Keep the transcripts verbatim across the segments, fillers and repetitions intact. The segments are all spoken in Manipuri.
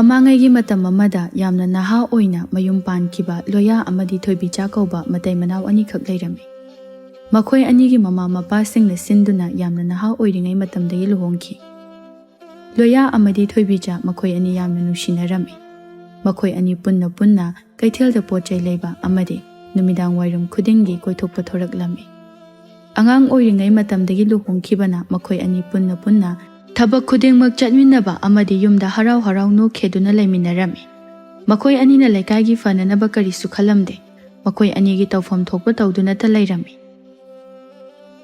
ꯃꯃꯥꯡꯉꯩꯒꯤ ꯃꯇꯝ ꯑꯃꯗ ꯌꯥꯝꯅ ꯅꯍꯥ ꯑꯣꯏꯅ ꯃꯌꯨꯝ ꯄꯥꯟꯈꯤꯕ ꯂꯣꯌꯥ ꯑꯃꯗꯤ ꯊꯣꯏꯕꯤꯆꯥ ꯀꯧꯕ ꯃꯇꯩ ꯃꯅꯥꯎ ꯑꯅꯤꯈꯛ ꯂꯩꯔꯝꯃꯤ꯫ ꯃꯈꯣꯏ ꯑꯅꯤꯒꯤ ꯃꯃꯥ ꯃꯄꯥꯁꯤꯡꯅ ꯁꯤꯟꯗꯨꯅ ꯌꯥꯝꯅ ꯅꯍꯥ ꯑꯣꯏꯔꯤꯉꯩ ꯃꯇꯝꯗꯒꯤ ꯂꯨꯍꯣꯡꯈꯤ꯫ ꯂꯣꯌꯥ ꯑꯃꯗꯤ ꯊꯣꯏꯕꯤꯆꯥ ꯃꯈꯣꯏ ꯑꯅꯤ ꯌꯥꯝꯅ ꯅꯨꯡꯁꯤꯅꯔꯝꯃꯤ꯫ ꯃꯈꯣꯏ ꯑꯅꯤ ꯄꯨꯟꯅ ꯄꯨꯟꯅ ꯀꯩꯊꯦꯜꯗ ꯄꯣꯠ ꯆꯩ ꯂꯩꯕ ꯑꯃꯗꯤ ꯅꯨꯃꯤꯗꯥꯡ ꯋꯥꯏꯔꯝ ꯈꯨꯗꯤꯡꯒꯤ ꯀꯣꯏꯊꯣꯛꯄ ꯊꯣꯔꯛꯂꯝꯃꯤ꯫ ꯑꯉꯥꯡ ꯑꯣꯏꯔꯤꯉꯩ ꯃꯇꯝꯗꯒꯤ ꯂꯨꯍꯣꯡꯈꯤꯕꯅ ꯃꯈꯣꯏ ꯑꯅꯤ ꯄꯨꯟꯅ ꯄꯨꯟꯅ ꯊꯕꯛ ꯈꯨꯗꯤꯡꯃꯛ ꯆꯠꯃꯤꯟꯅꯕ ꯑꯃꯗꯤ ꯌꯨꯝꯗ ꯍꯔꯥꯎ ꯍꯔꯥꯎ ꯅꯣꯛꯈꯦꯗꯨꯅ ꯂꯩꯃꯤꯟꯅꯔꯝꯃꯤ꯫ ꯃꯈꯣꯏ ꯑꯅꯤꯅ ꯂꯩꯀꯥꯏꯒꯤ ꯐꯅꯅꯕ ꯀꯔꯤꯁꯨ ꯈꯜꯂꯝꯗꯦ꯫ ꯃꯈꯣꯏ ꯑꯅꯤꯒꯤ ꯇꯧꯐꯝ ꯊꯣꯛꯄ ꯇꯧꯗꯨꯅꯇ ꯂꯩꯔꯝꯃꯤ꯫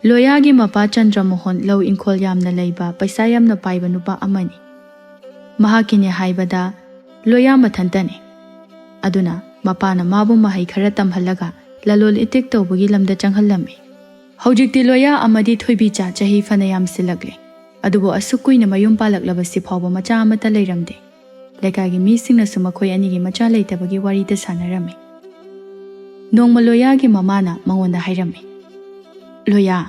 ꯂꯣꯌꯥꯒꯤ ꯃꯄꯥ ꯆꯟꯗ꯭ꯔꯃꯣꯍꯟ ꯂꯧ ꯏꯪꯈꯣꯜ ꯌꯥꯝꯅ ꯂꯩꯕ, ꯄꯩꯁꯥ ꯌꯥꯝꯅ ꯄꯥꯏꯕ ꯅꯨꯄꯥ ꯑꯃꯅꯤ꯫ ꯃꯍꯥꯛꯀꯤꯅꯦ ꯍꯥꯏꯕꯗ ꯂꯣꯌꯥ ꯃꯊꯟꯇꯅꯤ꯫ ꯑꯗꯨꯅ ꯃꯄꯥꯅ ꯃꯥꯕꯨ ꯃꯍꯩ ꯈꯔ ꯇꯝꯍꯜꯂꯒ ꯂꯂꯣꯟ ꯏꯇꯤꯛ ꯇꯧꯕꯒꯤ ꯂꯝꯗ ꯆꯪꯍꯜꯂꯝꯃꯤ꯫ ꯍꯧꯖꯤꯛꯇꯤ ꯂꯣꯌꯥ ꯑꯃꯗꯤ ꯊꯣꯏꯕꯤꯆꯥ ꯆꯍꯤ ꯐꯅ ꯌꯥꯝꯁꯤꯜꯂꯛꯂꯦ꯫ ꯑꯗꯨꯕꯨ ꯑꯁꯨꯛ ꯀꯨꯏꯅ ꯃꯌꯨꯝ ꯄꯥꯜꯂꯛꯂꯕꯁꯤ ꯐꯥꯎꯕ ꯃꯆꯥ ꯑꯃꯠꯇ ꯂꯩꯔꯝꯗꯦ꯫ ꯂꯩꯀꯥꯏꯒꯤ ꯃꯤꯁꯤꯡꯅꯁꯨ ꯃꯈꯣꯏ ꯑꯅꯤꯒꯤ ꯃꯆꯥ ꯂꯩꯇꯕꯒꯤ ꯋꯥꯔꯤꯗ ꯁꯥꯟꯅꯔꯝꯃꯤ꯫ ꯅꯣꯡꯃ ꯂꯣꯌꯥꯒꯤ ꯃꯃꯥꯅ ꯃꯉꯣꯟꯗ ꯍꯥꯏꯔꯝꯃꯤ, "ꯂꯣꯌꯥ,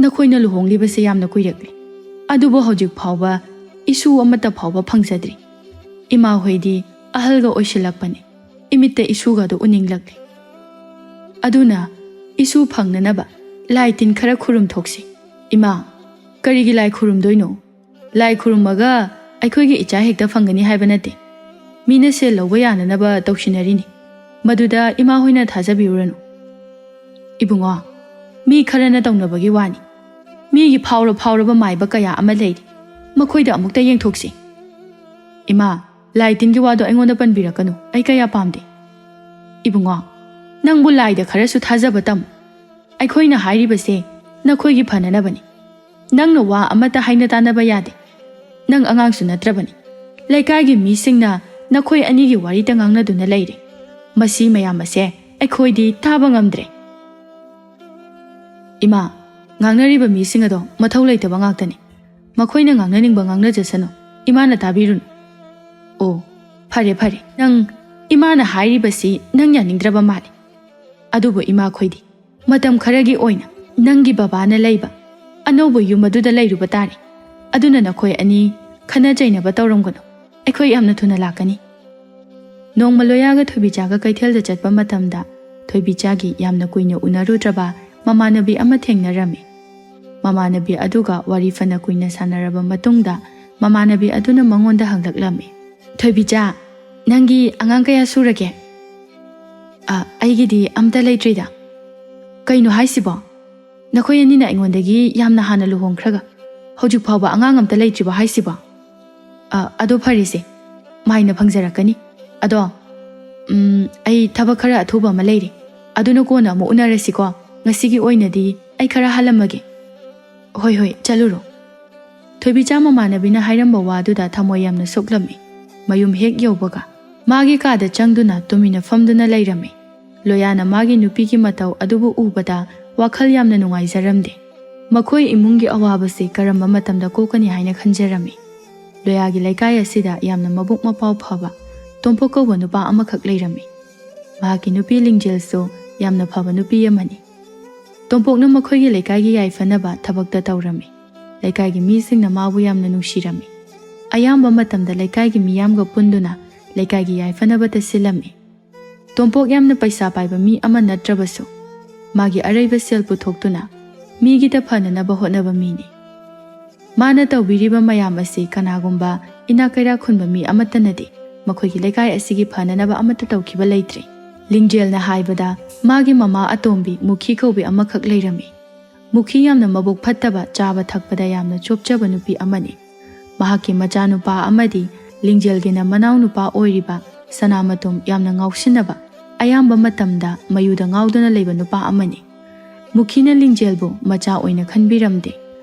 ꯅꯈꯣꯏꯅ ꯂꯨꯍꯣꯡꯂꯤꯕꯁꯦ ꯌꯥꯝꯅ ꯀꯨꯏꯔꯛꯂꯦ, ꯑꯗꯨꯕꯨ ꯍꯧꯖꯤꯛ ꯐꯥꯎꯕ ꯏꯁꯨ ꯑꯃꯠꯇ ꯐꯥꯎꯕ ꯐꯪꯖꯗ꯭ꯔꯤ꯫ ꯏꯃꯥ ꯍꯣꯏꯗꯤ ꯑꯍꯜꯒ ꯑꯣꯏꯁꯤꯜꯂꯛꯄꯅꯤ, ꯏꯃꯤꯠꯇ ꯏꯁꯨꯒꯗꯨ ꯎꯅꯤꯡꯂꯛꯂꯦ꯫ ꯑꯗꯨꯅ ꯏꯁꯨ ꯐꯪꯅꯅꯕ ꯂꯥꯏ ꯇꯤꯟ ꯈꯔ ꯈꯨꯔꯨꯝꯊꯣꯛꯁꯤ꯫ ꯏꯃꯥ, ꯀꯔꯤꯒꯤ ꯂꯥꯏ ꯈꯨꯔꯨꯝꯗꯣꯏꯅꯣ? ꯂꯥꯏ ꯈꯨꯔꯨꯝꯃꯒ ꯑꯩꯈꯣꯏꯒꯤ ꯏꯆꯥ ꯍꯦꯛꯇ ꯐꯪꯒꯅꯤ ꯍꯥꯏꯕ ꯅꯠꯇꯦ꯫ ꯃꯤꯅ ꯁꯦꯜ ꯂꯧꯕ ꯌꯥꯅꯅꯕ ꯇꯧꯁꯤꯟꯅꯔꯤꯅꯤ꯫ ꯃꯗꯨꯗ ꯏꯃꯥ ꯍꯣꯏꯅ ꯊꯥꯖꯕꯤꯔꯨꯔꯅꯨ꯫" "ꯏꯕꯨꯡꯉꯣ, ꯃꯤ ꯈꯔꯅ ꯇꯧꯅꯕꯒꯤ ꯋꯥꯅꯤ꯫ ꯃꯤꯒꯤ ꯐꯥꯎꯔ ꯐꯥꯎꯔꯕ ꯃꯥꯏꯕ ꯀꯌꯥ ꯑꯃ ꯂꯩꯔꯤ꯫ ꯃꯈꯣꯏꯗ ꯑꯃꯨꯛꯇ ꯌꯦꯡꯊꯣꯛꯁꯤ꯫" "ꯏꯃꯥ, ꯂꯥꯏ ꯇꯤꯟꯒꯤ ꯋꯥꯗꯣ ꯑꯩꯉꯣꯟꯗ ꯄꯟꯕꯤꯔꯛꯀꯅꯨ꯫ ꯑꯩ ꯀꯌꯥ ꯄꯥꯝꯗꯦ꯫" "ꯏꯕꯨꯡꯉꯣ, ꯅꯪꯕꯨ ꯂꯥꯏꯗ ꯈꯔꯁꯨ ꯊꯥꯖꯕ ꯇꯝꯃꯨ꯫ ꯑꯩꯈꯣꯏꯅ ꯍꯥꯏꯔꯤꯕꯁꯦ ꯅꯈꯣꯏꯒꯤ ꯐꯅꯅꯕꯅꯤ꯫ ꯅꯪꯅ ꯋꯥ ꯑꯃꯠꯇ ꯍꯥꯏꯅ ꯇꯥꯅꯕ ꯌꯥꯗꯦ꯫ ꯅꯪ ꯑꯉꯥꯡꯁꯨ ꯅꯠꯇ꯭ꯔꯕꯅꯤ꯫ ꯂꯩꯀꯥꯏꯒꯤ ꯃꯤꯁꯤꯡꯅ ꯅꯈꯣꯏ ꯑꯅꯤꯒꯤ ꯋꯥꯔꯤꯇ ꯉꯥꯡꯅꯗꯨꯅ ꯂꯩꯔꯦ꯫ ꯃꯁꯤ ꯃꯌꯥꯝ ꯑꯁꯦ ꯑꯩꯈꯣꯏꯗꯤ ꯇꯥꯕ ꯉꯝꯗ꯭ꯔꯦ꯫" "ꯏꯃꯥ, ꯉꯥꯡꯅꯔꯤꯕ ꯃꯤꯁꯤꯡ ꯑꯗꯣ ꯃꯊꯧ ꯂꯩꯇꯕ ꯉꯥꯛꯇꯅꯤ꯫ ꯃꯈꯣꯏꯅ ꯉꯥꯡꯅꯅꯤꯡꯕ ꯉꯥꯡꯅꯖꯁꯅꯨ꯫ ꯏꯃꯥꯅ ꯇꯥꯕꯤꯔꯨꯅꯨ꯫" "ꯑꯣ, ꯐꯔꯦ ꯐꯔꯦ꯫ ꯅꯪ, ꯏꯃꯥꯅ ꯍꯥꯏꯔꯤꯕꯁꯤ ꯅꯪ ꯌꯥꯅꯤꯡꯗ꯭ꯔꯕ ꯃꯥꯜꯂꯦ꯫ ꯑꯗꯨꯕꯨ ꯏꯃꯥꯈꯣꯏꯗꯤ ꯃꯇꯝ ꯈꯔꯒꯤ ꯑꯣꯏꯅ ꯅꯪꯒꯤ ꯕꯕꯥꯅ ꯂꯩꯕ ꯑꯅꯧꯕ ꯌꯨꯝ ꯑꯗꯨꯗ ꯂꯩꯔꯨꯕ ꯇꯥꯔꯦ꯫ ꯑꯗꯨꯅ ꯅꯈꯣꯏ ꯑꯅꯤ ꯈꯠꯅ ꯆꯩꯅꯕ ꯇꯧꯔꯝꯒꯅꯨ꯫ ꯑꯩꯈꯣꯏ ꯌꯥꯝꯅ ꯊꯨꯅ ꯂꯥꯛꯀꯅꯤ꯫ ꯅꯣꯡꯃ ꯂꯣꯌꯥꯒ ꯊꯣꯏꯕꯤꯆꯥꯒ ꯀꯩꯊꯦꯜꯗ ꯆꯠꯄ ꯃꯇꯝꯗ ꯊꯣꯏꯕꯤꯆꯥꯒꯤ ꯌꯥꯝꯅ ꯀꯨꯏꯅ ꯎꯅꯔꯨꯗ꯭ꯔꯕ ꯃꯃꯥꯟꯅꯕꯤ ꯑꯃ ꯊꯦꯡꯅꯔꯝꯃꯤ꯫ ꯃꯃꯥꯟꯅꯕꯤ ꯑꯗꯨꯒ ꯋꯥꯔꯤ ꯐꯅ ꯀꯨꯏꯅ ꯁꯥꯟꯅꯔꯕ ꯃꯇꯨꯡꯗ ꯃꯃꯥꯟꯅꯕꯤ ꯑꯗꯨꯅ ꯃꯉꯣꯟꯗ ꯍꯪꯂꯛꯂꯝꯃꯤ, "ꯊꯣꯏꯕꯤꯆꯥ, ꯅꯪꯒꯤ ꯑꯉꯥꯡ ꯀꯌꯥ ꯁꯨꯔꯒꯦ?" "ꯑ, ꯑꯩꯒꯤꯗꯤ ꯑꯝꯇ ꯂꯩꯇ꯭ꯔꯤꯗ꯫" "ꯀꯩꯅꯣ ꯍꯥꯏꯁꯤꯕꯣ? ꯅꯈꯣꯏ ꯑꯅꯤꯅ ꯑꯩꯉꯣꯟꯗꯒꯤ ꯌꯥꯝꯅ ꯍꯥꯟꯅ ꯂꯨꯍꯣꯡꯈ꯭ꯔꯒ ꯍꯧꯖꯤꯛ ꯐꯥꯎꯕ ꯑꯉꯥꯡ ꯑꯝꯇ ꯂꯩꯇ꯭ꯔꯤꯕꯣ ꯍꯥꯏꯁꯤꯕꯣ?" "ꯑ, ꯑꯗꯣ ꯐꯔꯦꯁꯦ, ꯃꯥꯏꯅ ꯐꯪꯖꯔꯛꯀꯅꯤ꯫ ꯑꯗꯣ, ꯎꯝ, ꯑꯩ ꯊꯕꯛ ꯈꯔ ꯑꯊꯨꯕ ꯑꯃ ꯂꯩꯔꯦ꯫ ꯑꯗꯨꯅ ꯀꯣꯟꯅ ꯑꯃꯨꯛ ꯎꯅꯔꯁꯤꯀꯣ꯫ ꯉꯁꯤꯒꯤ ꯑꯣꯏꯅꯗꯤ ꯑꯩ ꯈꯔ ꯍꯥꯜꯂꯝꯃꯒꯦ꯫" "ꯍꯣꯏ, ꯍꯣꯏ, ꯆꯠꯂꯨꯔꯣ꯫" ꯊꯣꯏꯕꯤꯆꯥ ꯃꯃꯥꯟꯅꯕꯤꯅ ꯍꯥꯏꯔꯝꯕ ꯋꯥꯗꯨꯗ ꯊꯃꯣꯏ ꯌꯥꯝꯅ ꯁꯣꯛꯂꯝꯃꯤ꯫ ꯃꯌꯨꯝ ꯍꯦꯛ ꯌꯧꯕꯒ ꯃꯥꯒꯤ ꯀꯥꯗ ꯆꯪꯗꯨꯅ ꯇꯨꯃꯤꯟꯅ ꯐꯝꯗꯨꯅ ꯂꯩꯔꯝꯃꯤ꯫ ꯂꯣꯌꯥꯅ ꯃꯥꯒꯤ ꯅꯨꯄꯤꯒꯤ ꯃꯇꯧ ꯑꯗꯨꯕꯨ ꯎꯕꯗ ꯋꯥꯈꯜ ꯌꯥꯝꯅ ꯅꯨꯡꯉꯥꯏꯖꯔꯝꯗꯦ꯫ ꯃꯈꯣꯏ ꯏꯃꯨꯡꯒꯤ ꯑꯋꯥꯕꯁꯤ ꯀꯔꯝꯕ ꯃꯇꯝꯗ ꯀꯣꯛꯀꯅꯤ ꯍꯥꯏꯅ ꯈꯟꯖꯔꯝꯃꯤ꯫ ꯂꯣꯌꯥꯒꯤ ꯂꯩꯀꯥꯏ ꯑꯁꯤꯗ ꯌꯥꯝꯅ ꯃꯕꯨꯛ ꯃꯄꯥꯎ ꯐꯕ ꯇꯣꯝꯄꯣꯛ ꯀꯧꯕ ꯅꯨꯄꯥ ꯑꯃꯈꯛ ꯂꯩꯔꯝꯃꯤ꯫ ꯃꯍꯥꯛꯀꯤ ꯅꯨꯄꯤ ꯂꯤꯡꯖꯦꯜꯁꯨ ꯌꯥꯝꯅ ꯐꯕ ꯅꯨꯄꯤ ꯑꯃꯅꯤ꯫ ꯇꯣꯝꯄꯣꯛꯅ ꯃꯈꯣꯏꯒꯤ ꯂꯩꯀꯥꯏꯒꯤ ꯌꯥꯏꯐꯅꯕ ꯊꯕꯛꯇ ꯇꯧꯔꯝꯃꯤ꯫ ꯂꯩꯀꯥꯏꯒꯤ ꯃꯤꯁꯤꯡꯅ ꯃꯥꯕꯨ ꯌꯥꯝꯅ ꯅꯨꯡꯁꯤꯔꯝꯃꯤ꯫ ꯑꯌꯥꯝꯕ ꯃꯇꯝꯗ ꯂꯩꯀꯥꯏꯒꯤ ꯃꯤꯌꯥꯝꯒ ꯄꯨꯟꯗꯨꯅ ꯂꯩꯀꯥꯏꯒꯤ ꯌꯥꯏꯐꯅꯕꯇ ꯁꯤꯜꯂꯝꯃꯤ꯫ ꯇꯣꯝꯄꯣꯛ ꯌꯥꯝꯅ ꯄꯩꯁꯥ ꯄꯥꯏꯕ ꯃꯤ ꯑꯃ ꯅꯠꯇ꯭ꯔꯕꯁꯨ, ꯃꯥꯒꯤ ꯑꯔꯩꯕ ꯁꯦꯜ ꯄꯨꯊꯣꯛꯇꯨꯅ ꯃꯤꯒꯤꯗ ꯐꯅꯅꯕ ꯍꯣꯠꯅꯕ ꯃꯤꯅꯤ꯫ ꯃꯥꯅ ꯇꯧꯕꯤꯔꯤꯕ ꯃꯌꯥꯝ ꯑꯁꯤ ꯀꯅꯥꯒꯨꯝꯕ ꯏꯅꯥꯛ ꯀꯩꯔꯥꯛ ꯈꯨꯟꯕ ꯃꯤ ꯑꯃꯠꯇꯅꯗꯤ ꯃꯈꯣꯏꯒꯤ ꯂꯩꯀꯥꯏ ꯑꯁꯤꯒꯤ ꯐꯅꯅꯕ ꯑꯃꯠꯇ ꯇꯧꯈꯤꯕ ꯂꯩꯇ꯭ꯔꯤ꯫ ꯂꯤꯡꯖꯦꯜꯅ ꯍꯥꯏꯕꯗ, ꯃꯥꯒꯤ ꯃꯃꯥ ꯑꯇꯣꯝꯕꯤ ꯃꯨꯈꯤ ꯀꯧꯕꯤ ꯑꯃꯈꯛ ꯂꯩꯔꯝꯃꯤ꯫ ꯃꯨꯈꯤ ꯌꯥꯝꯅ ꯃꯕꯨꯛ ꯐꯠꯇꯕ, ꯆꯥꯕ ꯊꯛꯄꯗ ꯌꯥꯝꯅ ꯆꯣꯞꯆꯕ ꯅꯨꯄꯤ ꯑꯃꯅꯤ꯫ ꯃꯍꯥꯛꯀꯤ ꯃꯆꯥꯅꯨꯄꯥ ꯑꯃꯗꯤ ꯂꯤꯡꯖꯦꯜꯒꯤꯅ ꯃꯅꯥꯎꯅꯨꯄꯥ ꯑꯣꯏꯔꯤꯕ ꯁꯅꯥꯃꯇꯣꯝ ꯌꯥꯝꯅ ꯉꯥꯎꯁꯤꯟꯅꯕ, ꯑꯌꯥꯝꯕ ꯃꯇꯝꯗ ꯃꯌꯨꯗ ꯉꯥꯎꯗꯨꯅ ꯂꯩꯕ ꯅꯨꯄꯥ ꯑꯃꯅꯤ꯫ ꯃꯨꯈꯤꯅ ꯂꯤꯡꯖꯦꯜꯕꯨ ꯃꯆꯥ ꯑꯣꯏꯅ ꯈꯟꯕꯤꯔꯝꯗꯦ꯫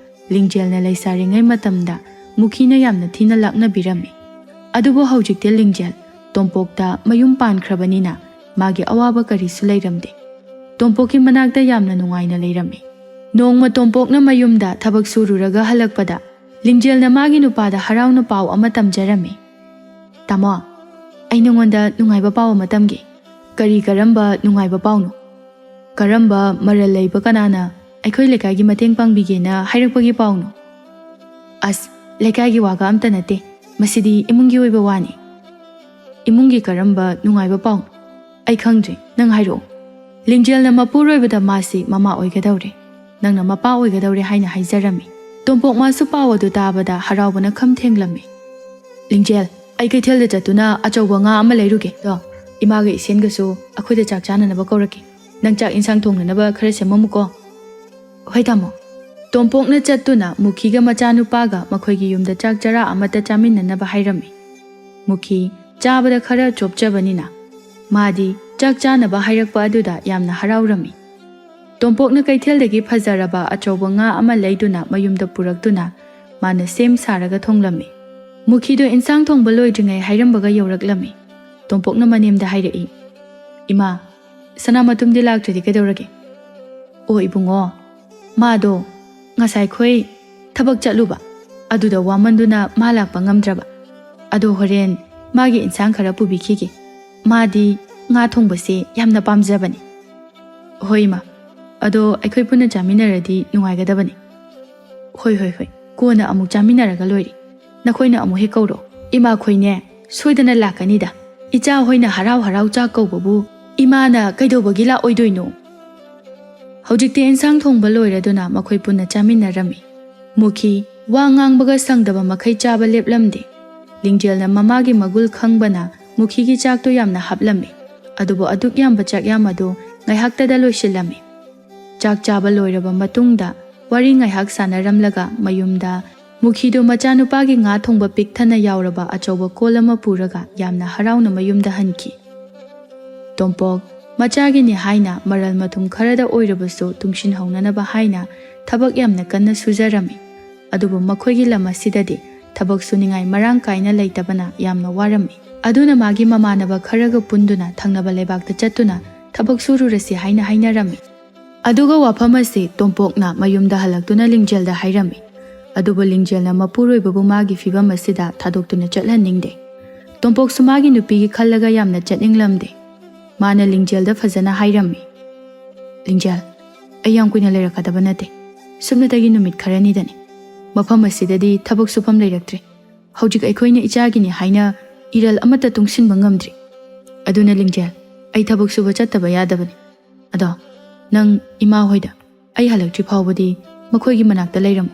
ꯂꯤꯡꯖꯦꯜꯅ ꯂꯩꯁꯥꯔꯤꯉꯩ ꯃꯇꯝꯗ ꯃꯨꯈꯤꯅ ꯌꯥꯝꯅ ꯊꯤꯅ ꯂꯥꯛꯅꯕꯤꯔꯝꯃꯤ꯫ ꯑꯗꯨꯕꯨ ꯍꯧꯖꯤꯛꯇꯤ ꯂꯤꯡꯖꯦꯜ ꯇꯣꯝꯄꯣꯛꯇ ꯃꯌꯨꯝ ꯄꯥꯟꯈ꯭ꯔꯕꯅꯤꯅ ꯃꯥꯒꯤ ꯑꯋꯥꯕ ꯀꯔꯤꯁꯨ ꯂꯩꯔꯝꯗꯦ꯫ ꯇꯣꯝꯄꯣꯛꯀꯤ ꯃꯅꯥꯛꯇ ꯌꯥꯝꯅ ꯅꯨꯡꯉꯥꯏꯅ ꯂꯩꯔꯝꯃꯤ꯫ ꯅꯣꯡꯃ ꯇꯣꯝꯄꯣꯛꯅ ꯃꯌꯨꯝꯗ ꯊꯕꯛ ꯁꯨꯔꯨꯔꯒ ꯍꯜꯂꯛꯄꯗ ꯂꯤꯡꯖꯦꯜꯅ ꯃꯥꯒꯤ ꯅꯨꯄꯥꯗ ꯍꯔꯥꯎꯅ ꯄꯥꯎ ꯑꯃ ꯇꯝꯖꯔꯝꯃꯤ꯫ "ꯇꯥꯃꯣ, ꯑꯩ ꯅꯉꯣꯟꯗ ꯅꯨꯡꯉꯥꯏꯕ ꯄꯥꯎ ꯑꯃ ꯇꯝꯒꯦ꯫" "ꯀꯔꯤ, ꯀꯔꯝꯕ ꯅꯨꯡꯉꯥꯏꯕ ꯄꯥꯎꯅꯣ? ꯀꯔꯝꯕ ꯃꯔꯜ ꯂꯩꯕ ꯀꯅꯥꯅ ꯑꯩꯈꯣꯏ ꯂꯩꯀꯥꯏꯒꯤ ꯃꯇꯦꯡ ꯄꯥꯡꯕꯤꯒꯦꯅ ꯍꯥꯏꯔꯛꯄꯒꯤ ꯄꯥꯎꯅꯣ?" "ꯑꯁ, ꯂꯩꯀꯥꯏꯒꯤ ꯋꯥꯒ ꯑꯝꯇ ꯅꯠꯇꯦ꯫ "ꯃꯁꯤꯗꯤ ꯏꯃꯨꯡꯒꯤ ꯑꯣꯏꯕ ꯋꯥꯅꯤ꯫" "ꯏꯃꯨꯡꯒꯤ ꯀꯔꯝꯕ ꯅꯨꯡꯉꯥꯏꯕ ꯄꯥꯎꯅꯣ?" "ꯑꯩ ꯈꯪꯗ꯭ꯔꯦ, ꯅꯪ ꯍꯥꯏꯔꯛꯑꯣ꯫" "ꯂꯤꯡꯖꯦꯜꯅ ꯃꯄꯨꯔꯣꯏꯕꯗ ꯃꯥꯁꯤ ꯃꯃꯥ ꯑꯣꯏꯒꯗꯧꯔꯦ꯫ ꯅꯪꯅ ꯃꯄꯥ ꯑꯣꯏꯒꯗꯧꯔꯦ ꯍꯥꯏꯅ ꯍꯥꯏꯖꯔꯝꯃꯤ꯫" ꯇꯣꯝꯄꯣꯛ ꯃꯥꯁꯨ ꯄꯥꯎ ꯑꯗꯨ ꯇꯥꯕꯗ ꯍꯔꯥꯎꯕꯅ ꯈꯝ ꯊꯦꯡꯂꯝꯃꯤ꯫ "ꯂꯤꯡꯖꯦꯜ, ꯑꯩ ꯀꯩꯊꯦꯜꯗ ꯆꯠꯇꯨꯅ ꯑꯆꯧꯕ ꯉꯥ ꯑꯃ ꯂꯩꯔꯨꯒꯦ꯫ ꯑꯗꯣ ꯏꯃꯥꯒ ꯏꯁꯦꯟꯒꯁꯨ ꯑꯩꯈꯣꯏꯗ ꯆꯥꯛ ꯆꯥꯅꯅꯕ ꯀꯧꯔꯛꯀꯦ꯫ ꯅꯪ ꯆꯥꯛ ꯏꯟꯁꯥꯡ ꯊꯣꯡꯅꯅꯕ ꯈꯔ ꯁꯦꯝꯃꯝꯃꯨꯀꯣ꯫" "ꯍꯣꯏ ꯇꯥꯃꯣ꯫" ꯇꯣꯝꯄꯣꯛꯅ ꯆꯠꯇꯨꯅ ꯃꯨꯈꯤꯒ ꯃꯆꯥꯅꯨꯄꯥꯒ ꯃꯈꯣꯏꯒꯤ ꯌꯨꯝꯗ ꯆꯥꯛ ꯆꯔꯥ ꯑꯃꯠꯇ ꯆꯥꯃꯤꯟꯅꯅꯕ ꯍꯥꯏꯔꯝꯃꯤ꯫ ꯃꯨꯈꯤ ꯆꯥꯕꯗ ꯈꯔ ꯆꯣꯞꯆꯕꯅꯤꯅ ꯃꯥꯗꯤ ꯆꯥꯛ ꯆꯥꯅꯕ ꯍꯥꯏꯔꯛꯄ ꯑꯗꯨꯗ ꯌꯥꯝꯅ ꯍꯔꯥꯎꯔꯝꯃꯤ꯫ ꯇꯣꯝꯄꯣꯛꯅ ꯀꯩꯊꯦꯜꯗꯒꯤ ꯐꯖꯔꯕ ꯑꯆꯧꯕ ꯉꯥ ꯑꯃ ꯂꯩꯗꯨꯅ ꯃꯌꯨꯝꯗ ꯄꯨꯔꯛꯇꯨꯅ ꯃꯥꯅ ꯁꯦꯝ ꯁꯥꯔꯒ ꯊꯣꯡꯂꯝꯃꯤ꯫ ꯃꯨꯈꯤꯗꯣ ꯏꯟꯁꯥꯡ ꯊꯣꯡꯕ ꯂꯣꯏꯗ꯭ꯔꯤꯉꯩ ꯍꯥꯏꯔꯝꯕꯒ ꯌꯧꯔꯛꯂꯝꯃꯤ꯫ ꯇꯣꯝꯄꯣꯛꯅ ꯃꯅꯦꯝꯗ ꯍꯥꯏꯔꯛꯏ, "ꯏꯃꯥ, ꯁꯅꯥꯃꯇꯨꯝꯗꯤ ꯂꯥꯛꯇ꯭ꯔꯗꯤ ꯀꯩꯗꯧꯔꯒꯦ?" "ꯑꯣ ꯏꯕꯨꯡꯉꯣ, ꯃꯥꯗꯣ ꯉꯁꯥꯏ ꯑꯩꯈꯣꯏ ꯊꯕꯛ ꯆꯠꯂꯨꯕ, ꯑꯗꯨꯗ ꯋꯥꯃꯟꯗꯨꯅ ꯃꯥ ꯂꯥꯛꯄ ꯉꯝꯗ꯭ꯔꯕ꯫ ꯑꯗꯣ ꯍꯣꯔꯦꯟ ꯃꯥꯒꯤ ꯏꯟꯁꯥꯡ ꯈꯔ ꯄꯨꯕꯤꯈꯤꯒꯦ꯫ ꯃꯥꯗꯤ ꯉꯥ ꯊꯣꯡꯕꯁꯦ ꯌꯥꯝꯅ ꯄꯥꯝꯖꯕꯅꯤ꯫" "ꯍꯣꯏ ꯏꯃꯥ, ꯑꯗꯣ ꯑꯩꯈꯣꯏ ꯄꯨꯟꯅ ꯆꯥꯃꯤꯟꯅꯔꯗꯤ ꯅꯨꯡꯉꯥꯏꯒꯗꯕꯅꯤ꯫" "ꯍꯣꯏ, ꯍꯣꯏ, ꯍꯣꯏ, ꯀꯣꯟꯅ ꯑꯃꯨꯛ ꯆꯥꯃꯤꯟꯅꯔꯒ ꯂꯣꯏꯔꯦ꯫ ꯅꯈꯣꯏꯅ ꯑꯃꯨꯛ ꯍꯦꯛ ꯀꯧꯔꯣ꯫" "ꯏꯃꯥꯈꯣꯏꯅꯦ ꯁꯣꯏꯗꯅ ꯂꯥꯛꯀꯅꯤꯗ꯫ ꯏꯆꯥ ꯍꯣꯏꯅ ꯍꯔꯥꯎ ꯍꯔꯥꯎ ꯆꯥꯛ ꯀꯧꯕꯕꯨ ꯏꯃꯥꯅ ꯀꯩꯗꯧꯕꯒꯤ ꯂꯥꯛꯑꯣꯏꯗꯣꯏꯅꯣ?" ꯍꯧꯖꯤꯛꯇꯤ ꯏꯟꯁꯥꯡ ꯊꯣꯡꯕ ꯂꯣꯏꯔꯗꯨꯅ ꯃꯈꯣꯏ ꯄꯨꯟꯅ ꯆꯥꯃꯤꯟꯅꯔꯝꯃꯤ꯫ ꯃꯨꯈꯤ ꯋꯥ ꯉꯥꯡꯕꯒ ꯁꯪꯗꯕ ꯃꯈꯩ ꯆꯥꯕ ꯂꯦꯞꯂꯝꯗꯦ꯫ ꯂꯤꯡꯖꯦꯜꯅ ꯃꯃꯥꯒꯤ ꯃꯒꯨꯜ ꯈꯪꯕꯅ ꯃꯨꯈꯤꯒꯤ ꯆꯥꯛꯇꯨ ꯌꯥꯝꯅ ꯍꯥꯞꯂꯝꯃꯤ꯫ ꯑꯗꯨꯕꯨ ꯑꯗꯨꯛ ꯌꯥꯝꯕ ꯆꯥꯛꯌꯥꯝ ꯑꯗꯨ ꯉꯥꯏꯍꯥꯛꯇꯗ ꯂꯣꯏꯁꯤꯜꯂꯝꯃꯤ꯫ ꯆꯥꯛ ꯆꯥꯕ ꯂꯣꯏꯔꯕ ꯃꯇꯨꯡꯗ ꯋꯥꯔꯤ ꯉꯥꯏꯍꯥꯛ ꯁꯥꯟꯅꯔꯝꯂꯒ ꯃꯌꯨꯝꯗ ꯃꯨꯈꯤꯗꯨ ꯃꯆꯥꯅꯨꯄꯥꯒꯤ ꯉꯥ ꯊꯣꯡꯕ ꯄꯤꯛ ꯊꯟꯅ ꯌꯥꯎꯔꯕ ꯑꯆꯧꯕ ꯀꯣꯜ ꯑꯃ ꯄꯨꯔꯒ ꯌꯥꯝꯅ ꯍꯔꯥꯎꯅ ꯃꯌꯨꯝꯗ ꯍꯟꯈꯤ꯫ ꯇꯣꯝꯄꯣꯛ ꯃꯆꯥꯒꯤꯅꯤ ꯍꯥꯏꯅ ꯃꯔꯜ ꯃꯊꯨꯝ ꯈꯔꯗ ꯑꯣꯏꯔꯕꯁꯨ ꯇꯨꯡꯁꯤꯟꯍꯧꯅꯅꯕ ꯍꯥꯏꯅ ꯊꯕꯛ ꯌꯥꯝꯅ ꯀꯟꯅ ꯁꯨꯖꯔꯝꯃꯤ꯫ ꯑꯗꯨꯕꯨ ꯃꯈꯣꯏꯒꯤ ꯂꯝ ꯑꯁꯤꯗꯗꯤ ꯊꯕꯛ ꯁꯨꯅꯤꯡꯉꯥꯏ ꯃꯔꯥꯡ ꯀꯥꯏꯅ ꯂꯩꯇꯕꯅ ꯌꯥꯝꯅ ꯋꯥꯔꯝꯃꯤ꯫ ꯑꯗꯨꯅ ꯃꯥꯒꯤ ꯃꯃꯥꯟꯅꯕ ꯈꯔꯒ ꯄꯨꯟꯗꯨꯅ ꯊꯪꯅꯕ ꯂꯩꯕꯥꯛꯇ ꯆꯠꯇꯨꯅ ꯊꯕꯛ ꯁꯨꯔꯨꯔꯁꯤ ꯍꯥꯏꯅ ꯍꯥꯏꯅꯔꯝꯃꯤ꯫ ꯑꯗꯨꯒ ꯋꯥꯐꯝ ꯑꯁꯤ ꯇꯣꯝꯄꯣꯛꯅ ꯃꯌꯨꯝꯗ ꯍꯜꯂꯛꯇꯨꯅ ꯂꯤꯡꯖꯦꯜꯗ ꯍꯥꯏꯔꯝꯃꯤ꯫ ꯑꯗꯨꯕꯨ ꯂꯤꯡꯖꯦꯜꯅ ꯃꯄꯨꯔꯣꯏꯕꯕꯨ ꯃꯥꯒꯤ ꯐꯤꯕꯝ ꯑꯁꯤꯗ ꯊꯥꯗꯣꯛꯇꯨꯅ ꯆꯠꯍꯟꯅꯤꯡꯗꯦ꯫ ꯇꯣꯝꯄꯣꯛꯁꯨ ꯃꯥꯒꯤ ꯅꯨꯄꯤꯒꯤ ꯈꯜꯂꯒ ꯌꯥꯝꯅ ꯆꯠꯅꯤꯡꯂꯝꯗꯦ꯫ ꯃꯥꯅ ꯂꯤꯡꯖꯦꯜꯗ ꯐꯖꯅ ꯍꯥꯏꯔꯝꯃꯤ, "ꯂꯤꯡꯖꯦꯜ, ꯑꯩ ꯌꯥꯝ ꯀꯨꯏꯅ ꯂꯩꯔꯛꯀꯗꯕ ꯅꯠꯇꯦ꯫ ꯁꯨꯞꯅꯇꯒꯤ ꯅꯨꯃꯤꯠ ꯈꯔꯅꯤꯗꯅꯤ꯫ ꯃꯐꯝ ꯑꯁꯤꯗꯗꯤ ꯊꯕꯛ ꯁꯨꯐꯝ ꯂꯩꯔꯛꯇ꯭ꯔꯦ꯫ ꯍꯧꯖꯤꯛ ꯑꯩꯈꯣꯏꯅ ꯏꯆꯥꯒꯤꯅꯤ ꯍꯥꯏꯅ ꯏꯔꯜ ꯑꯃꯠꯇ ꯇꯨꯡꯁꯤꯟꯕ ꯉꯝꯗ꯭ꯔꯤ꯫ ꯑꯗꯨꯅ ꯂꯤꯡꯖꯦꯜ, ꯑꯩ ꯊꯕꯛ ꯁꯨꯕ ꯆꯠꯇꯕ ꯌꯥꯗꯕꯅꯤ꯫ ꯑꯗꯣ ꯅꯪ ꯏꯃꯥ ꯍꯣꯏꯗ ꯑꯩ ꯍꯜꯂꯛꯇ꯭ꯔꯤ ꯐꯥꯎꯕꯗꯤ ꯃꯈꯣꯏꯒꯤ ꯃꯅꯥꯛꯇ ꯂꯩꯔꯝꯃꯨ꯫